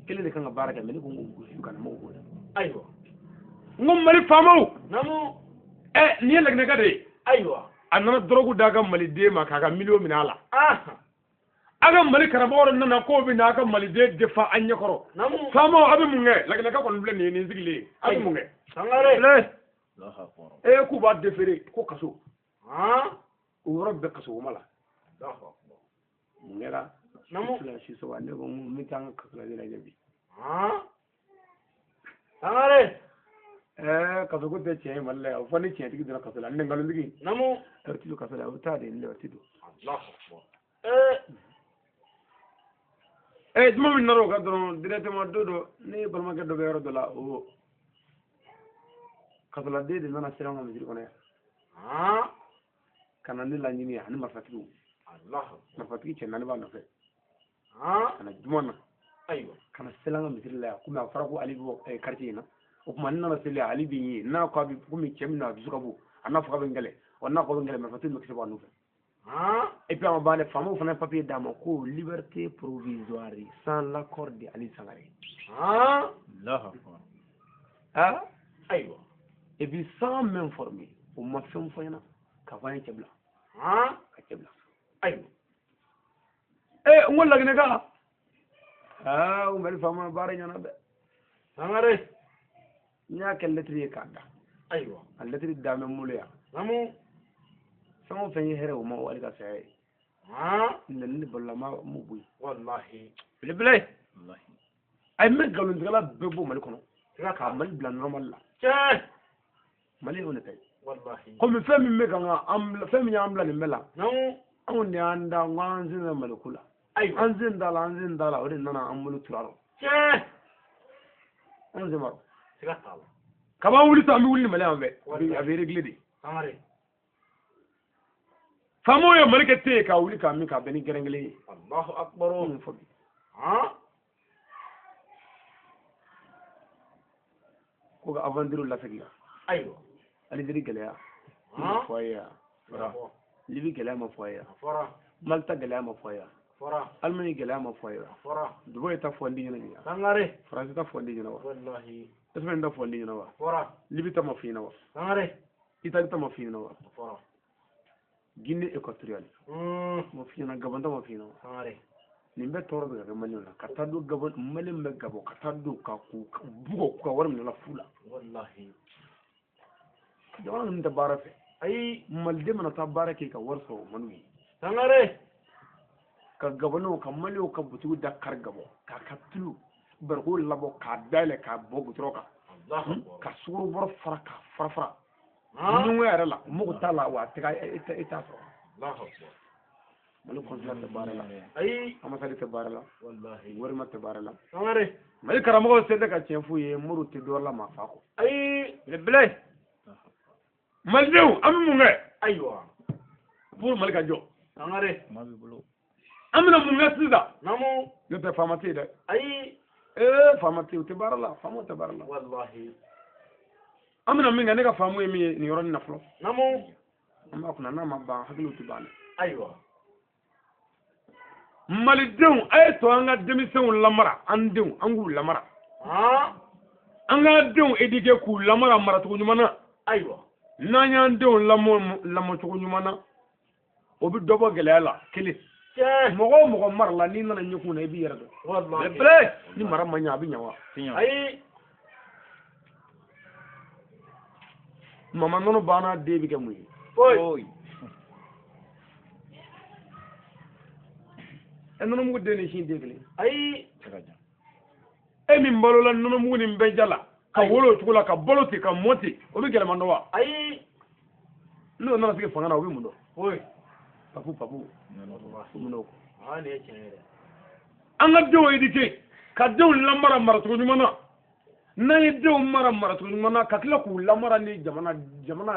Kelen de kan ka baara kɛ, mais ne ko n ko juge kana m'o ko dɛ. Ayiwa. N ko Mali faamaw. Naamu. Nin ye Laginɛka de ye. Ayiwa. A nana dɔrɔgu d'a ka maliden ma k'a ka miliyɔn minɛ a la. Ah. A ka Mali karamɔgɔ dɔ nana k'o bɛ n'a ka maliden defa an ɲɛkɔrɔ. Naamu. Faamaw a bɛ mun kɛ? Laginɛka kɔni filɛ nin ye, nin sigilen. A bɛ mun kɛ? Sangare. K'u b'a déféré ko kaso. Han. O yɔrɔ bɛɛ kaso o ma la. Allahu akbar. Mun kɛra? Naamu. 2 su 3 ne ko n bɛ taa n ka kaso lajɛ bi. Han. Sangare. Kaso ko tɛ tiɲɛ ye Mali la yan. O fɔ ni tiɲɛtigi donna kaso la, ni nkalontigi. Naamu. O ti don kaso la, o bɛ taa de, o ti don. Allahu akbar. Juma min nana o kan dɔrɔn directement don dɔ ne balimakɛ dɔ bɛ yɔrɔ dɔ la, o kasoladen de nana sira an ka misiri kɔnɔ yan. Han. Ka na ne laɲini yan ani marifatigiw. Allahu akbar. Marifatigi cɛ 4 b'a nɔfɛ. Han. Ka na juma na. Ayiwa. Ka na seli an ka misiri la yan, komi a fɔra ko Ali bɛ quartier in na. O tuma ne nana seli yan, Ali bɛ n ye, n'a ko a bɛ komi cɛ min na a dusu ka bon, a n'a fɔ k'a bɛ n kɛlɛ, ɔ n'a ko a bɛ n kɛlɛ, marifatigi bɛ kisɛ bɔ a nɔfɛ. Han. Et puis an b'a lajɛ, faamaw fana ye papier d'a ma ko liberté provisoire sans l'accord de Ali Sangare. Han. Allahu akbar. Ah. Ayiwa. Et puis sans m'informer, o ma fɛn fɔ n ɲɛna k'a fɔ an ye cɛ bila. Han. Ka cɛ bila. Ayiwa. N ko Laginɛka. Ah, o Mali faama baara ɲɛna dɛ. Sangare. N y'a kɛ lettre ye k'a da. Ayiwa. A lettre da bɛ n bolo yan. Naamu. Fɛn o fɛn ye hɛrɛ o ma o Ali ka saya ye. Han. Nɛni ni balola m'o bɔ yen. Wallahi. Belebele. Wallahi. A ye mɛ nkalontigɛla bɛɛ bɔ Mali kɔnɔ. Siga Ka Mali bila normal la. Tiɲɛ. Mali y'o de ta ye. Wallahi. Komi fɛn min bɛ kan ka an bila, fɛn min y'an bila nin bɛɛ la. Naamu. Anw de y'an da, n ko an sen bɛ Mali ko la. Ayiwa. An sen t'a la, an sen t'a la, o de nana an bolo tura rɔ. Tiɲɛ. Anw sen b'a rɔ. Siga t'a la. Kab'an wuli sisan, an bɛ wuli ni Mali yan fɛ. A bɛ réglé de. Sangare. Faamaw ye Mali kɛ te ye k'a wuli k'a min k'a bɛn ni gɛrɛn kelen ye. Allahu akbar. Mun fɔ bi? Han. Ko ka aventure lasegin kan. Ayiwa. Algérie gɛlɛya. Han. Ma fɔ a ye yan. Fɔra. Libi gɛlɛya ma fɔ a ye yan. Fɔra. Malta gɛlɛya ma fɔ a ye yan. Fɔra. Allemagne gɛlɛya ma fɔ a ye yan. Fɔra. Dubaï ta fɔ n di ɲɛna nin ya. Sangare. Faransi ta fɔ n di ɲɛna wa. Wallahi. Espagne ta fɔ n di ɲɛna wa. Fɔra. Libi ta ma f'i ɲɛna wa. Sangare. Italie ta ma f'i ɲɛna wa. Fɔra. Guinée équatoriale. Ma f'i ɲɛna, Gabon ta ma f'i ɲɛna wa. Sangare. Nin bɛɛ tɔɔrɔ bɛ ka kɛ Maliyɛnw na. Ka taa don Gabon, Maliyɛn bɛ Gabon, ka taa don ka k'u bugɔ k'u ka wari minɛ la fu la. Wallahi. Jamana ninnu tɛ baara fɛ. Ayi. Maliden mana taa baara kɛ ka wari sɔrɔ o man d'u ye. Sangare. Ka Gabonɛw ka Maliyɛnw ka butigiw da kari Gabon, k'a ka tulu bariko labɔ k'a dayɛlɛ k'a bɔ gudɔrɔn kan. Allahu akbar. Ka sukaro bɔrɔ fara k'a fara fara. Han. Ɲɔgɔn yɛrɛ la, mɔgɔ t'a la wa a tɛ ka e t'a sɔrɔ. Allahu akbar. Mali consulat tɛ baara la. Ayi. Ambassade tɛ baara la. Wallahi. Gouvernement tɛ baara la. Sangare. Mali karamɔgɔw se tɛ ka tiɲɛ f'u ye, Moriw tɛ dɔ la maa fa kɔ. Ayi. Belebele. Malidenw, an bɛ mun kɛ? Ayiwa. Pour Mali ka jɔ. Sangare. Kuma b'i bolo. An bɛna mun kɛ sisan? Naamu. N'o tɛ faama tɛ yen dɛ. Ayi. Faama tɛ yen, u tɛ baara la, faamaw tɛ baara la. Wallahi. An bɛna min kɛ, ne ka faamu ye min ye nin yɔrɔnin na fɔlɔ. Naamu. An b'a kunna, n'a ma ban, hakiliw tɛ ban dɛ. Ayiwa. Malidenw, a ye to an ka denmisɛnw lamara, an denw, an k'u lamara. Han. An ka denw éduquer k'u lamara maracogo ɲuman na. Ayiwa. N'an y'an denw lamɔcogo ɲuman na, o bɛ dɔ bɔ gɛlɛya la kelen. Tiɲɛ. Mɔgɔ o mɔgɔ mara la, n'i nana ɲɛkun na, i b'i yɛrɛ dɔn. Wallahi. Belebele. Ni mara ma ɲɛ, a bɛ ɲɛ wa? Ayi. Mama nɔnɔ banna, den bɛ kɛ mun ye? Foyi. Nɔnɔmugu den ni sin den kelen. Ayi. E min balola nɔnɔmugu ni bɛnja la, ka wolo o cogo la, ka balo ten, ka mɔ ten, o bɛ gɛlɛman dɔn wa? Ayi. N'o nana sigi fanga na, o bɛ mun dɔn? Foyi. Papu papu. O mun dɔn o kɔ? Ah, nin ye tiɲɛ ye dɛ. An ka denw éduquer, ka denw lamara maracogo ɲuman na. N'an ye denw mara maracogo ɲuman na, ka tila k'u lamara ni jamana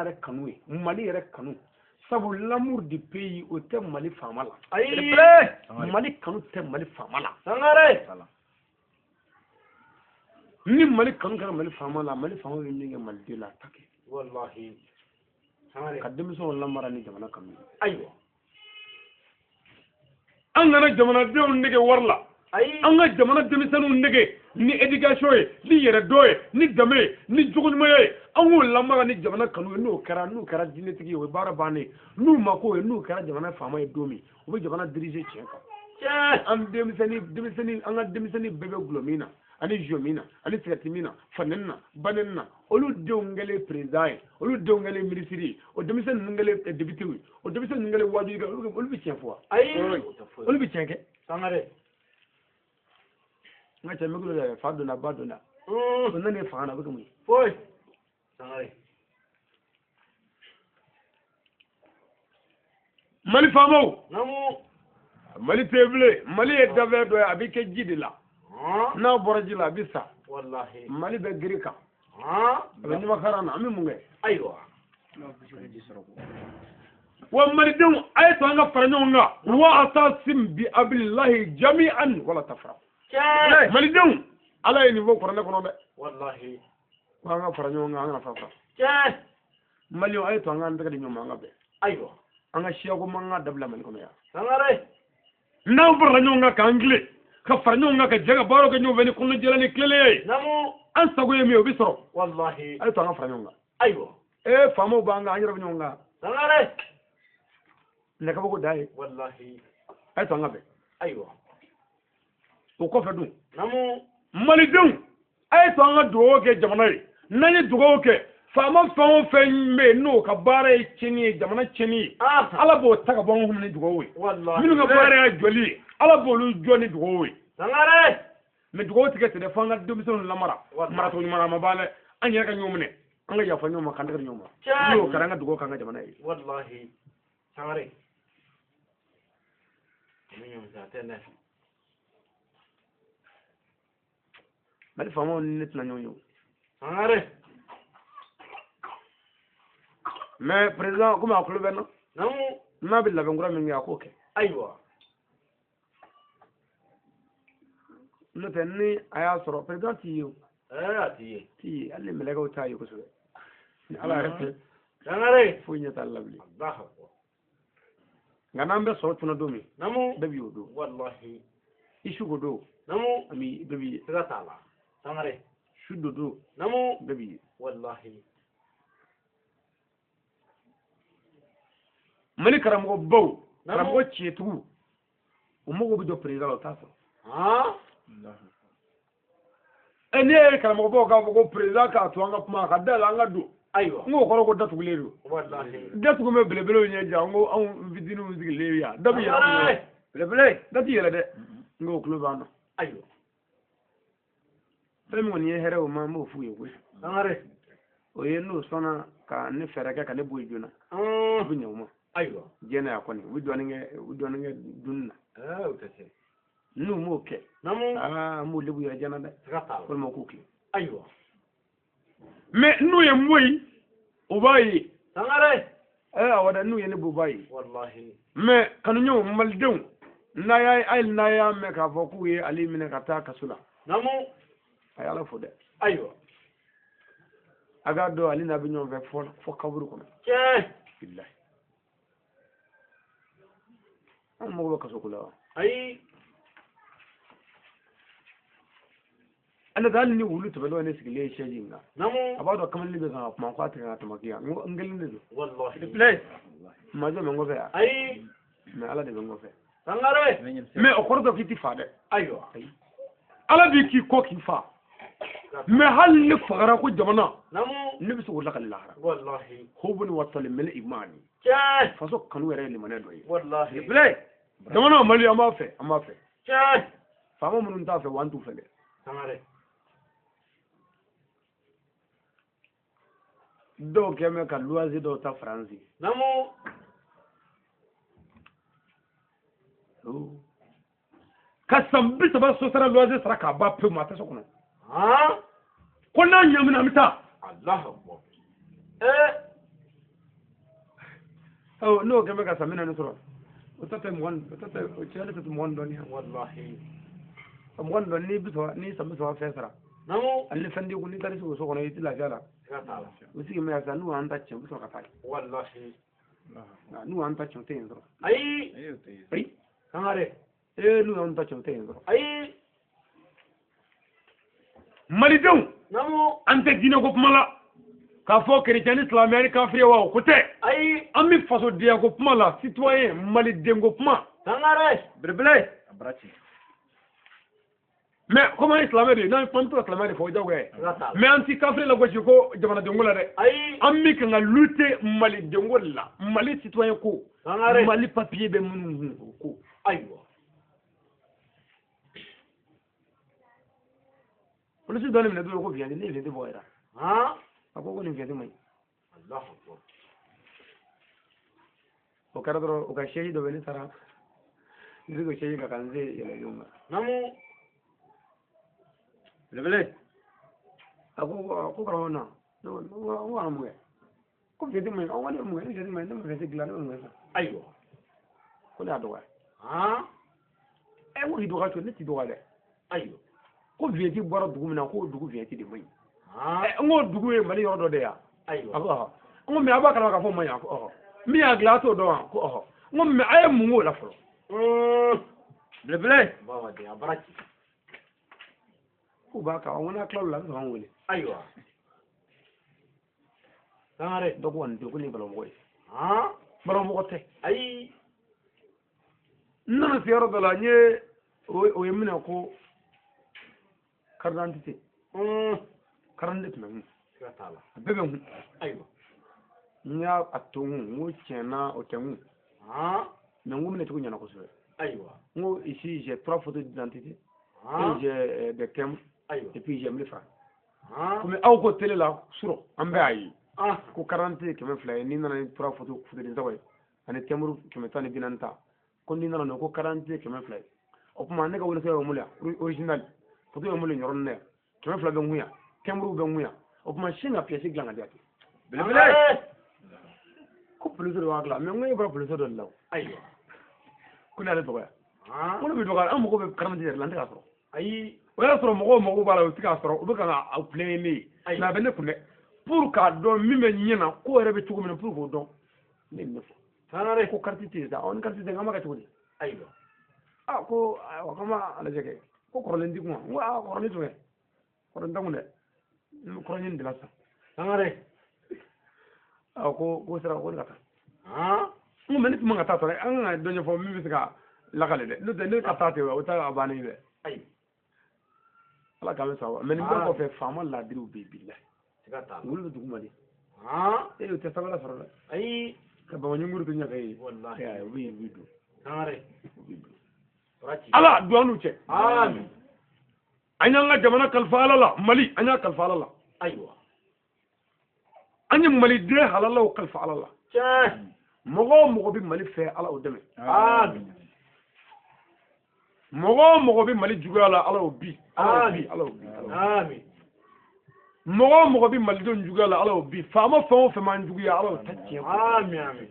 yɛrɛ kanu ye, Mali yɛrɛ kanu. Sabu l'amour du pays o tɛ Mali faama la. Ayi. Mali kanu tɛ Mali faama la. Sangare. Ni Mali kanu kɛra Mali faama la, Mali faama bɛ min kɛ Maliden la, a t'a kɛ. Wallahi. Sangare. Ka denmisɛnw lamara ni jamana kanu ye. Ayiwa. An kana jamanadenw nege wari la. Ayi. An ka jamana denmisɛnninw nege ni éducation ye, ni yɛrɛdɔn ye, ni danbe ye, ni jogoɲumanya ye. An k'o lamara ni jamana kanu ye. N'o kɛra, n'u kɛra diinɛtigi ye, o ye baara bannen ye. N'u ma k'o ye, n'u kɛra jamana faama ye don min, u bɛ jamana diriger tiɲɛ kan. Tiɲɛ. An denmisɛnnin, an ka denmisɛnnin bɛɛ bɛ gulɔ min na, ani jɔ min na, ani sigɛriti min na, fanɛni na, banɛni na, olu denw kɛlen président ye, olu denw kɛlen ministre ye, o denmisɛnnin ninnu kɛlen député ye, o denmisɛnnin ninnu kɛlen wajulikɛla, olu bɛ tiɲɛ fɔ wa? Ayi. Olu bɛ tiɲɛ kɛ. Sangare. N ka cɛ micro la fa donna ba donna. O nana fanga na, o bɛ kɛ mun ye? Foyi. Sangare. Mali faamaw. Naamu. Mali tɛ bilen. Mali ye dafɛ dɔ ye, a bɛ kɛ ji de la. N'a bɔra ji la, a bɛ sa. Wallahi. Mali bɛ giri kan. A bɛ ɲamakaran na, an bɛ mun kɛ? Ayiwa. Wa malidenw, a ye to an ka fara ɲɔgɔn kan. Wa atasim bi ablillahi jami'an wala tafraqu. Tiɲɛ. Malidenw, Ala ye nin fɔ kuranɛ kɔnɔ dɛ. Wallahi. Ko an ka fara ɲɔgɔn kan, an kana fara fara. Tiɲɛ. Maliyɛnw, a ye to an k'an tɛgɛ di ɲɔgɔn ma, an ka bɛn. Ayiwa. An ka siyako man ka dabila Mali kɔnɔ yan. Sangare. N'an farala ɲɔgɔn kan k'an tilen, ka fara ɲɔgɔn kan ka jɛ ka baaraw kɛ ɲɔgɔn fɛ ni kɔnɔjɛlenya ni tilennenya ye. Naamu. An sago ye min ye, o bɛ sɔrɔ. Wallahi. A ye to an ka fara ɲɔgɔn kan. Ayiwa. Ee, faamaw b'an kan, an yɛrɛ bɛ ɲɔgɔn kan. Sangare. Nin kabako da ye. Wallahi. A ye to an ka bɛn. Ayiwa. O kɔfɛ dun. Naamu. Malidenw, a ye to an ka dugawu kɛ jamana ye. N'an ye dugawu kɛ, faama fɛn o fɛn bɛ yen n'o ka baara ye tiɲɛni ye, jamana tiɲɛni ye, Ala b'o ta ka bɔ an kun ni dugawu ye. Wallahi. Minnu ka baara ye jɔli ye, Ala b'olu jɔ ni dugawu ye. Sangare. Mais dugawu tɛ kɛ ten dɛ, f'an ka denmisɛnninw lamara. Maracogo ɲuman na, a ma ban dɛ. An yɛrɛ ka ɲɔgɔn minɛ, an ka yafa ɲɔgɔn ma, k'an tɛgɛ di ɲɔgɔn ma. N'o kɛra, an ka dugawu k'an ka jamana ye. Wallahi. Sangare. Min ɲɔgɔn tɛ dɛ. Mali faamaw ni ne tɛna ɲɔgɔn ye o. Sangare. Mais président, komi a tulo bɛ n na. Naamu. N'a bɛ labɛn kura min kɛ, a k'o kɛ. Ayiwa. N'o tɛ, ni a y'a sɔrɔ président t'i ye o. A t'i ye. T'i ye, hali ni mɛlɛkɛw t'a ye kosɛbɛ. Ni Ala yɛrɛ tɛ. Sangare. Foyi ɲɛ t'ale la bilen. Allahu akbar. Nka n'an bɛ sɔrɔ tuna don min. Naamu. Bɛɛ b'i y'o don. Wallahi. I su ko don. Naamu. Ami bɛɛ b'i ye. Siga t'a la. Sangare. Su do don. Naamu. Bɛɛ b'i ye. Wallahi. Mali karamɔgɔbaw, karamɔgɔ tiɲɛtigiw, u mago bɛ jɔ président la, u t'a sɔrɔ. Ɛ, ne ye karamɔgɔbaw k'a fɔ ko président k'a to an ka kuma, a ka da la an ka don. Ayiwa. N k'o kɔrɔ ko datugulen don. Wallahi. Datugu bɛ belebelew ɲɛ ja, n ko anw fitininw sigilen yan. Da bɛ yɛlɛ anw ɲɛ. Belebele, da ti yɛlɛ dɛ. N k'o tulo b'an na. Ayiwa. Fɛn min kɔni ye hɛrɛ o ma, n b'o f'u ye koyi. Sangare. O ye n'o sɔnna ka ne fɛɛrɛ kɛ ka ne bɔ yen joona. O bɛ ɲɛ o ma. Ayiwa. Diɲɛ na yan kɔni, u bɛ dɔɔnin kɛ, u bɛ dɔɔnin kɛ dunni na. O tɛ se. N'u m'o kɛ. Naamu. Aa, n b'u lebu yɛrɛ diɲɛ na dɛ. Siga t'a la. Walima u k'u tilen. Ayiwa. Mais n'u ye n bɔ yen, u b'a ye. Sangare. Awɔ dɛ, n'u ye ne bɔ, u b'a ye. Wallahi. Mais kanuɲɔgɔnw, malidenw, n'a y'a, hali n'a y'a mɛn k'a fɔ k'u ye ale minɛ ka taa kaso la. Naamu. A ye Ala fo dɛ. Ayiwa. A k'a dɔn ale n'a bɛ ɲɔgɔn fɛ fɔ kaburu kɔnɔ. Tiɲɛ. Bilahi. An mago bɛ kaso ko la wa? Ayi. An tɛ hali ni wulu tɛmɛtɔ ye ne sigilen ye chaise in kan. Naamu. A b'a dɔn kamalen bɛ kan ka kuma ko a tigɛ ka tamaki yan. N ko n kelen de don. Wallahi. Maa jɔn bɛ n kɔfɛ yan? Ayi. Mais Ala de bɛ n kɔfɛ. Sangare. Mais o kɔrɔ tɛ k'i ti fa dɛ. Ayiwa. Ayi. Ala b'i k'i kɔ k'i fa. Mais hali ne fagara ko jamana. Naamu. Ne bɛ se k'o lakali lahara. Wallahi. Hubun watali mele imani. Tiɲɛ. Faso kanu yɛrɛ ye limaniya dɔ ye. Wallahi. Jamana Mali, an b'a fɛ, an b'a fɛ. Tiɲɛ. Faama minnu t'a fɛ, wa an t'u fɛ dɛ. Sangare. Dɔw kɛ bɛ ka luwanze dɔw ta Faransi. Naamu. Ka san 30 so sara luwanze sara k'a ban pewu, maa tɛ so kɔnɔ. Ko n'a ɲamina an bɛ taa. Allahu akbar. N'o kɛ bɛ ka san 40 sɔrɔ, o ta tɛ mugan, o ta tɛ, o cɛ tɛ mugan dɔɔni. Wallahi. Mugan dɔɔni, n'i bi saba, n'i san 30 fɛn sara. Hali ni fɛn t'i kun n'i taara sigi o so kɔnɔ i tɛ lafiya la. U sigi mɛ sisan n'u y'an ta tiɲɛ u bɛ sɔrɔ ka taa yen. Walahi. N'u y'an ta tiɲɛ u tɛ yen sɔrɔ. Ayi. Ayi. Sangare. Ee n'u y'an ta tiɲɛ u tɛ yen sɔrɔ. Ayi. Malidenw. Naamu. An tɛ diinɛ ko kuma la. K'a fɔ kerecɛn ni silamɛya ni kafiriya wa o ko tɛ. Ayi. An bɛ fasodenya ko kuma la citoyen maliden ko kuma. Sangare. Belebele. Mais comme an ye silamɛ de ye n'an to ka silamɛ de fɔ o diyagoya ye. Mais an ti kafiri lagosi ko jamanadenko la dɛ. Ayi. An bɛ kan ka lutter malidenko de la Mali citoyen ko. Sangare. Mali papier bɛ minnu kun o ko. Ayiwa. Polisi dɔ ne minɛ don ko viɲɛ ne ye viɲɛ bɔ yɛrɛ. A ko nin viɲɛ man ɲi. Alahu akbar. O kɛra dɔrɔn o ka sɛji dɔ bɛ ne taara n sigi o sɛji kan ka n se yɛlɛ ɲɔgɔn kan. Naamu. Belebele. A ko karamɔgɔ na ne ko a mun kɛ ko viɲɛ man ɲi ko ne mun kɛ ne viɲɛ man ɲi ne ma viɲɛ dilan ne ma mun kɛ sisan. Ayiwa. Ko ne y'a dɔgɔya. Ɛ n ko k'i dɔgɔya cogo ne t'i dɔgɔya dɛ. Ayiwa. Ko viɲɛ bɔra dugu min na k'o dugu viɲɛ de man ɲi. N ko dugu ye Mali yɔrɔ dɔ de ye wa. Ayiwa. A ko ɔhɔ. N ko mais a b'a kalama k'a fɔ o man ɲi wa ko ɔhɔ. Min y'a dilan a t'o dɔn wa ko ɔhɔ. N ko mais a ye mun k'o la fɔlɔ. Belebele. Bawa de a bara ci. K'u b'a kan n ko n'a tilal'o la a bɛ sɔrɔ k'an wele. Ayiwa. Sangare. Dɔ ko nin den ko nin ye balamɔgɔ ye. Balamɔgɔ tɛ. Ayi. N nana se yɔrɔ dɔ la n ye o ye minɛ ko carte d'identité. Carte d'identité tun bɛ n kun. Siga t'a la. A bɛɛ bɛ n kun. Ayiwa. N y'a to n kun n ko tiɲɛ na o tɛ n kun. Mais n ko minɛ cogo ɲɛna kosɛbɛ. Ayiwa. N ko ici j'ai 3 photos d'identité. Et j'ai des thèmes. Ayiwa. Et puis j'ai 1000 francs. Komi aw ko télé la surɔ an bɛɛ y'a ye. Ko carte d'identité 200 ye n'i nana ni 3 photos photo saba ye ani timbre 140 ta ko n'i nana n'o ko carte d'identité 200 ye. O tuma ne ka wolosɛbɛn bɛ n bolo yan original photo bɛ n bolo nin yɔrɔnin na yan 200 bɛ n kun yan timbre bɛ n kun yan o tuma sin ka pièce dilan ka di yan ten. Belebele. Ko polisi dɔ b'a dilan mais n ko e bɔra polisi dɔ de la o. Ayiwa. Ko ne y'ale dɔgɔya. Ko ne bɛ dɔgɔya an mago bɛ carte d'identité yɛrɛ la n tɛ k'a sɔrɔ. Ayi. O y'a sɔrɔ mɔgɔw mago b'a la u tɛ k'a sɔrɔ u bɛ ka a plaigner ne ye. Mais a bɛ ne kun dɛ pour k'a dɔn min bɛ ɲɛ na ko yɛrɛ bɛ cogo min na pour k'o dɔn ne ye nin fɔ. Sangare. Ko carte tɛ yen sa ɔ ni carte tɛ yen an b'a kɛ cogo di. Ayiwa. A ko ayiwa k'an b'a lajɛ kɛ ko kɔrɔlen t'i kun wa n ko aa kɔrɔlen tun kɛ kɔrɔlen tɛ n kun dɛ n bɛ kɔrɔ ɲini de la sisan. Sangare. A ko sira ko ne ka taa. N ko mais ne tun man ka taa sɔrɔ an kan ka dɔ ɲɛfɔ min bɛ se ka lakale dɛ n'o tɛ ne ka taa ten o t'a bannen ye dɛ. Ayi. Ala k'an bɛ sababa mais nin bɛɛ kɔfɛ faama laadiriw bɛ yen bilahi. Siga t'a la. Olu bɛ dugu ma de. E o tɛ sabala sɔrɔ dɛ. Ayi. Ka bamaɲunkuru to ɲɛfɛ ye. Walahi. U bɛ don. Sangare. U bɛ don. Ala don an n'u cɛ. Amin. An y'an ka jamana kalifa Ala la Mali an y'a kalifa Ala la. Ayiwa. An ye maliden halalaw kalifa Ala la. Tiɲɛ. Mɔgɔ o mɔgɔ bɛ Mali fɛ Ala o dɛmɛ. Amin. Mɔgɔ o mɔgɔ bɛ Mali juguya la Ala o bi. Ala o bi Ala o bi. Amin. Mɔgɔ o mɔgɔ bɛ malidenw juguya la Ala o bi. Faama fɛn o fɛn m'an juguya Ala o ta tiɲɛ. Amin amin.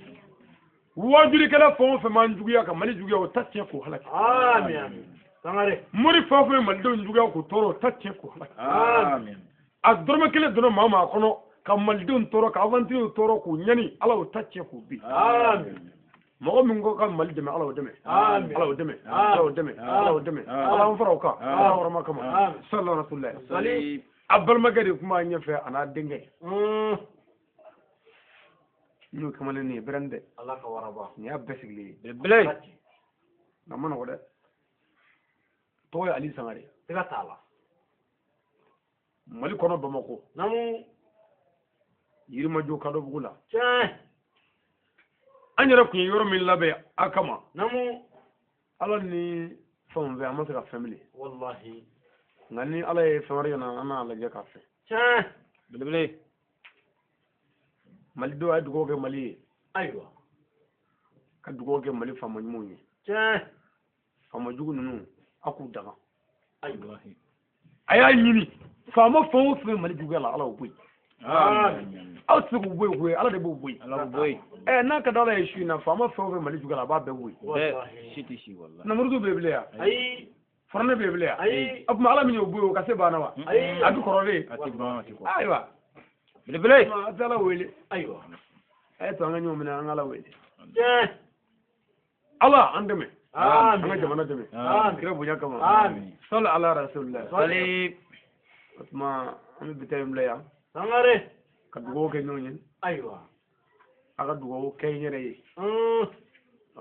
Wajulikɛla fɛn o fɛn m'an juguya ka Mali juguya o ta tiɲɛ k'o halaki. Amin amin. Sangare. Mori fɛn o fɛn ye malidenw juguya k'o tɔɔrɔ o ta tiɲɛ k'o halaki. Amin. A dɔrɔmɛ kelen donna maa o maa kɔnɔ ka malidenw tɔɔrɔ ka aventuriers tɔɔrɔ k'u ɲani Ala o ta tiɲɛ k'o bi. Amin. Mɔgɔ min ko ka Mali dɛmɛ Ala o dɛmɛ. Amin. Ala o dɛmɛ. Ala o dɛmɛ. Ala o dɛmɛ. Ala an fara o kan. Ala hɔrɔma kama. Sallallahu alaihi wa sallam. A balimakɛ de tun b'a ɲɛfɛ a n'a denkɛ. N'o kamalen nin ye bɛrɛn dɛ. Ala ka waraba. Nin y'a bɛɛ sigilen ye. Belebele. Nka a ma nɔgɔ dɛ. Tɔgɔ ye Ali Sangare. Siga t'a la. Mali kɔnɔ Bamakɔ. Naamu. Yirimajɔ Kadɔbugu la. Tiɲɛ. An yɛrɛ tun ye yɔrɔ min labɛn a kama. Naamu. Ala ni fɛnw fɛ an ma se ka fɛn bilen. Walahi. Nka ni Ala ye fɛn wɛrɛ yira an n'a lajɛ k'a fɛ. Tiɲɛ. Belebele. Malidenw a ye dugawu kɛ Mali ye. Ayiwa. Ka dugawu kɛ Mali faama ɲumanw ye. Tiɲɛ. Faama jugu ninnu a k'u daga. Ayiwa. A y'a ɲini faama fɛn o fɛn Mali juguya la Ala y'o bɔ yen. Amin. Aw tɛ se k'u bɔ yen koyi Ala de b'o bɔ yen. Ala b'o bɔ yen. Ɛ n'a ka d'Ala ye su in na faama fɛn o fɛn Mali juguya la a b'a bɛɛ bɔ yen. Bɛɛ si tɛ si walahi. Namuruzu bɛ bilen yan. Ayi. Fɔrɔne bɛ bilen yan. Ayi. O tuma Ala min y'o bɔ yen, o ka se banna wa? Ayi. A bɛ kɔrɔlen. A tɛ ban, a tɛ kɔrɔ. Ayiwa. Belebele. A tɛ Ala wele. Ayiwa. A ye to an ka ɲɔgɔn minɛ, an ka Ala wele. Tiɲɛ. Ala an dɛmɛ. Amin. An ka jamana dɛmɛ. Amin. Kira bonya kama. Amin. Sali ala rasulillah. Sali. O tuma an bɛ bi ta in bila yan. Sangare. Ka dugawu kɛ ɲɔgɔn ye. Ayiwa. A ka dugawu kɛ n yɛrɛ ye.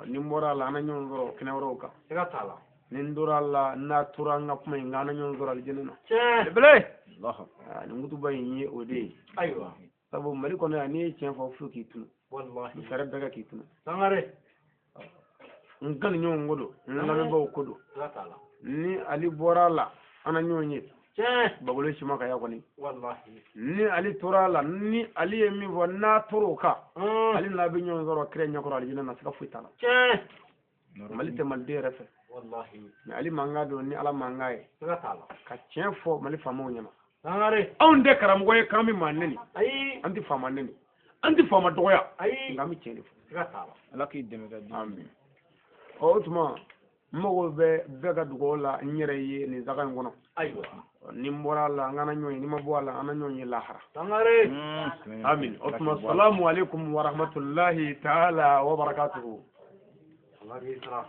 Ni n bɔra a la, an na ɲɔgɔn sɔrɔ kɛnɛ wɛrɛw kan. Siga t'a la. Ni n tora a la, n'a tora an ka kuma in kan, an na ɲɔgɔn sɔrɔ alijinɛ na. Tiɲɛ. Belebele. Allahu. Nin kutuba in ye o de ye. Ayiwa. Sabu Mali kɔnɔ yan, n'i ye tiɲɛ fɔ, fo k'i tunu. Walahi. N fɛɛrɛ bɛɛ kɛ k'i tunu. Sangare. N kanu ɲɔgɔn ko don, n lamɛnbaaw ko don. Siga t'a la. Ni Ali bɔra a la, an na ɲɔgɔn ye. Tiɲɛ. Bagolo sima ka ya kɔni. Walahi. Ni Ali tora a la, ni Ali ye min fɔ, n'a tora o kan, Ali n'a bɛ ɲɔgɔn sɔrɔ kira ɲɛkɔrɔ alijinɛ na, siga foyi t'a la. Tiɲɛ. Mali tɛ maliden yɛrɛ fɛ. Walahi. Mais Ali mankan don ni Ala mankan ye. Siga t'a la. Ka tiɲɛ fɔ Mali faamaw ɲɛna. Sangare. Anw tɛ karamɔgɔ ye k'an bɛ maa nɛni. Ayi. An tɛ faama nɛni. An tɛ faama dɔgɔya. Ayi. Nka an bɛ tiɲɛ de fɔ. Siga t'a la. Ala k'i dɛmɛ ka di. Amin. Ɔ o tuma n mago bɛ bɛɛ ka dugawu la n yɛrɛ ye nin saga in kɔnɔ. Ayiwa. Ni n bɔra a la, an kana ɲɔgɔn ye, ni ma bɔ a la, an na ɲɔgɔn ye lahara. Sangare. Amin. O tuma salamu aleykum wa rahmatulahi taala wa barakatuhu. Ala k'i sara.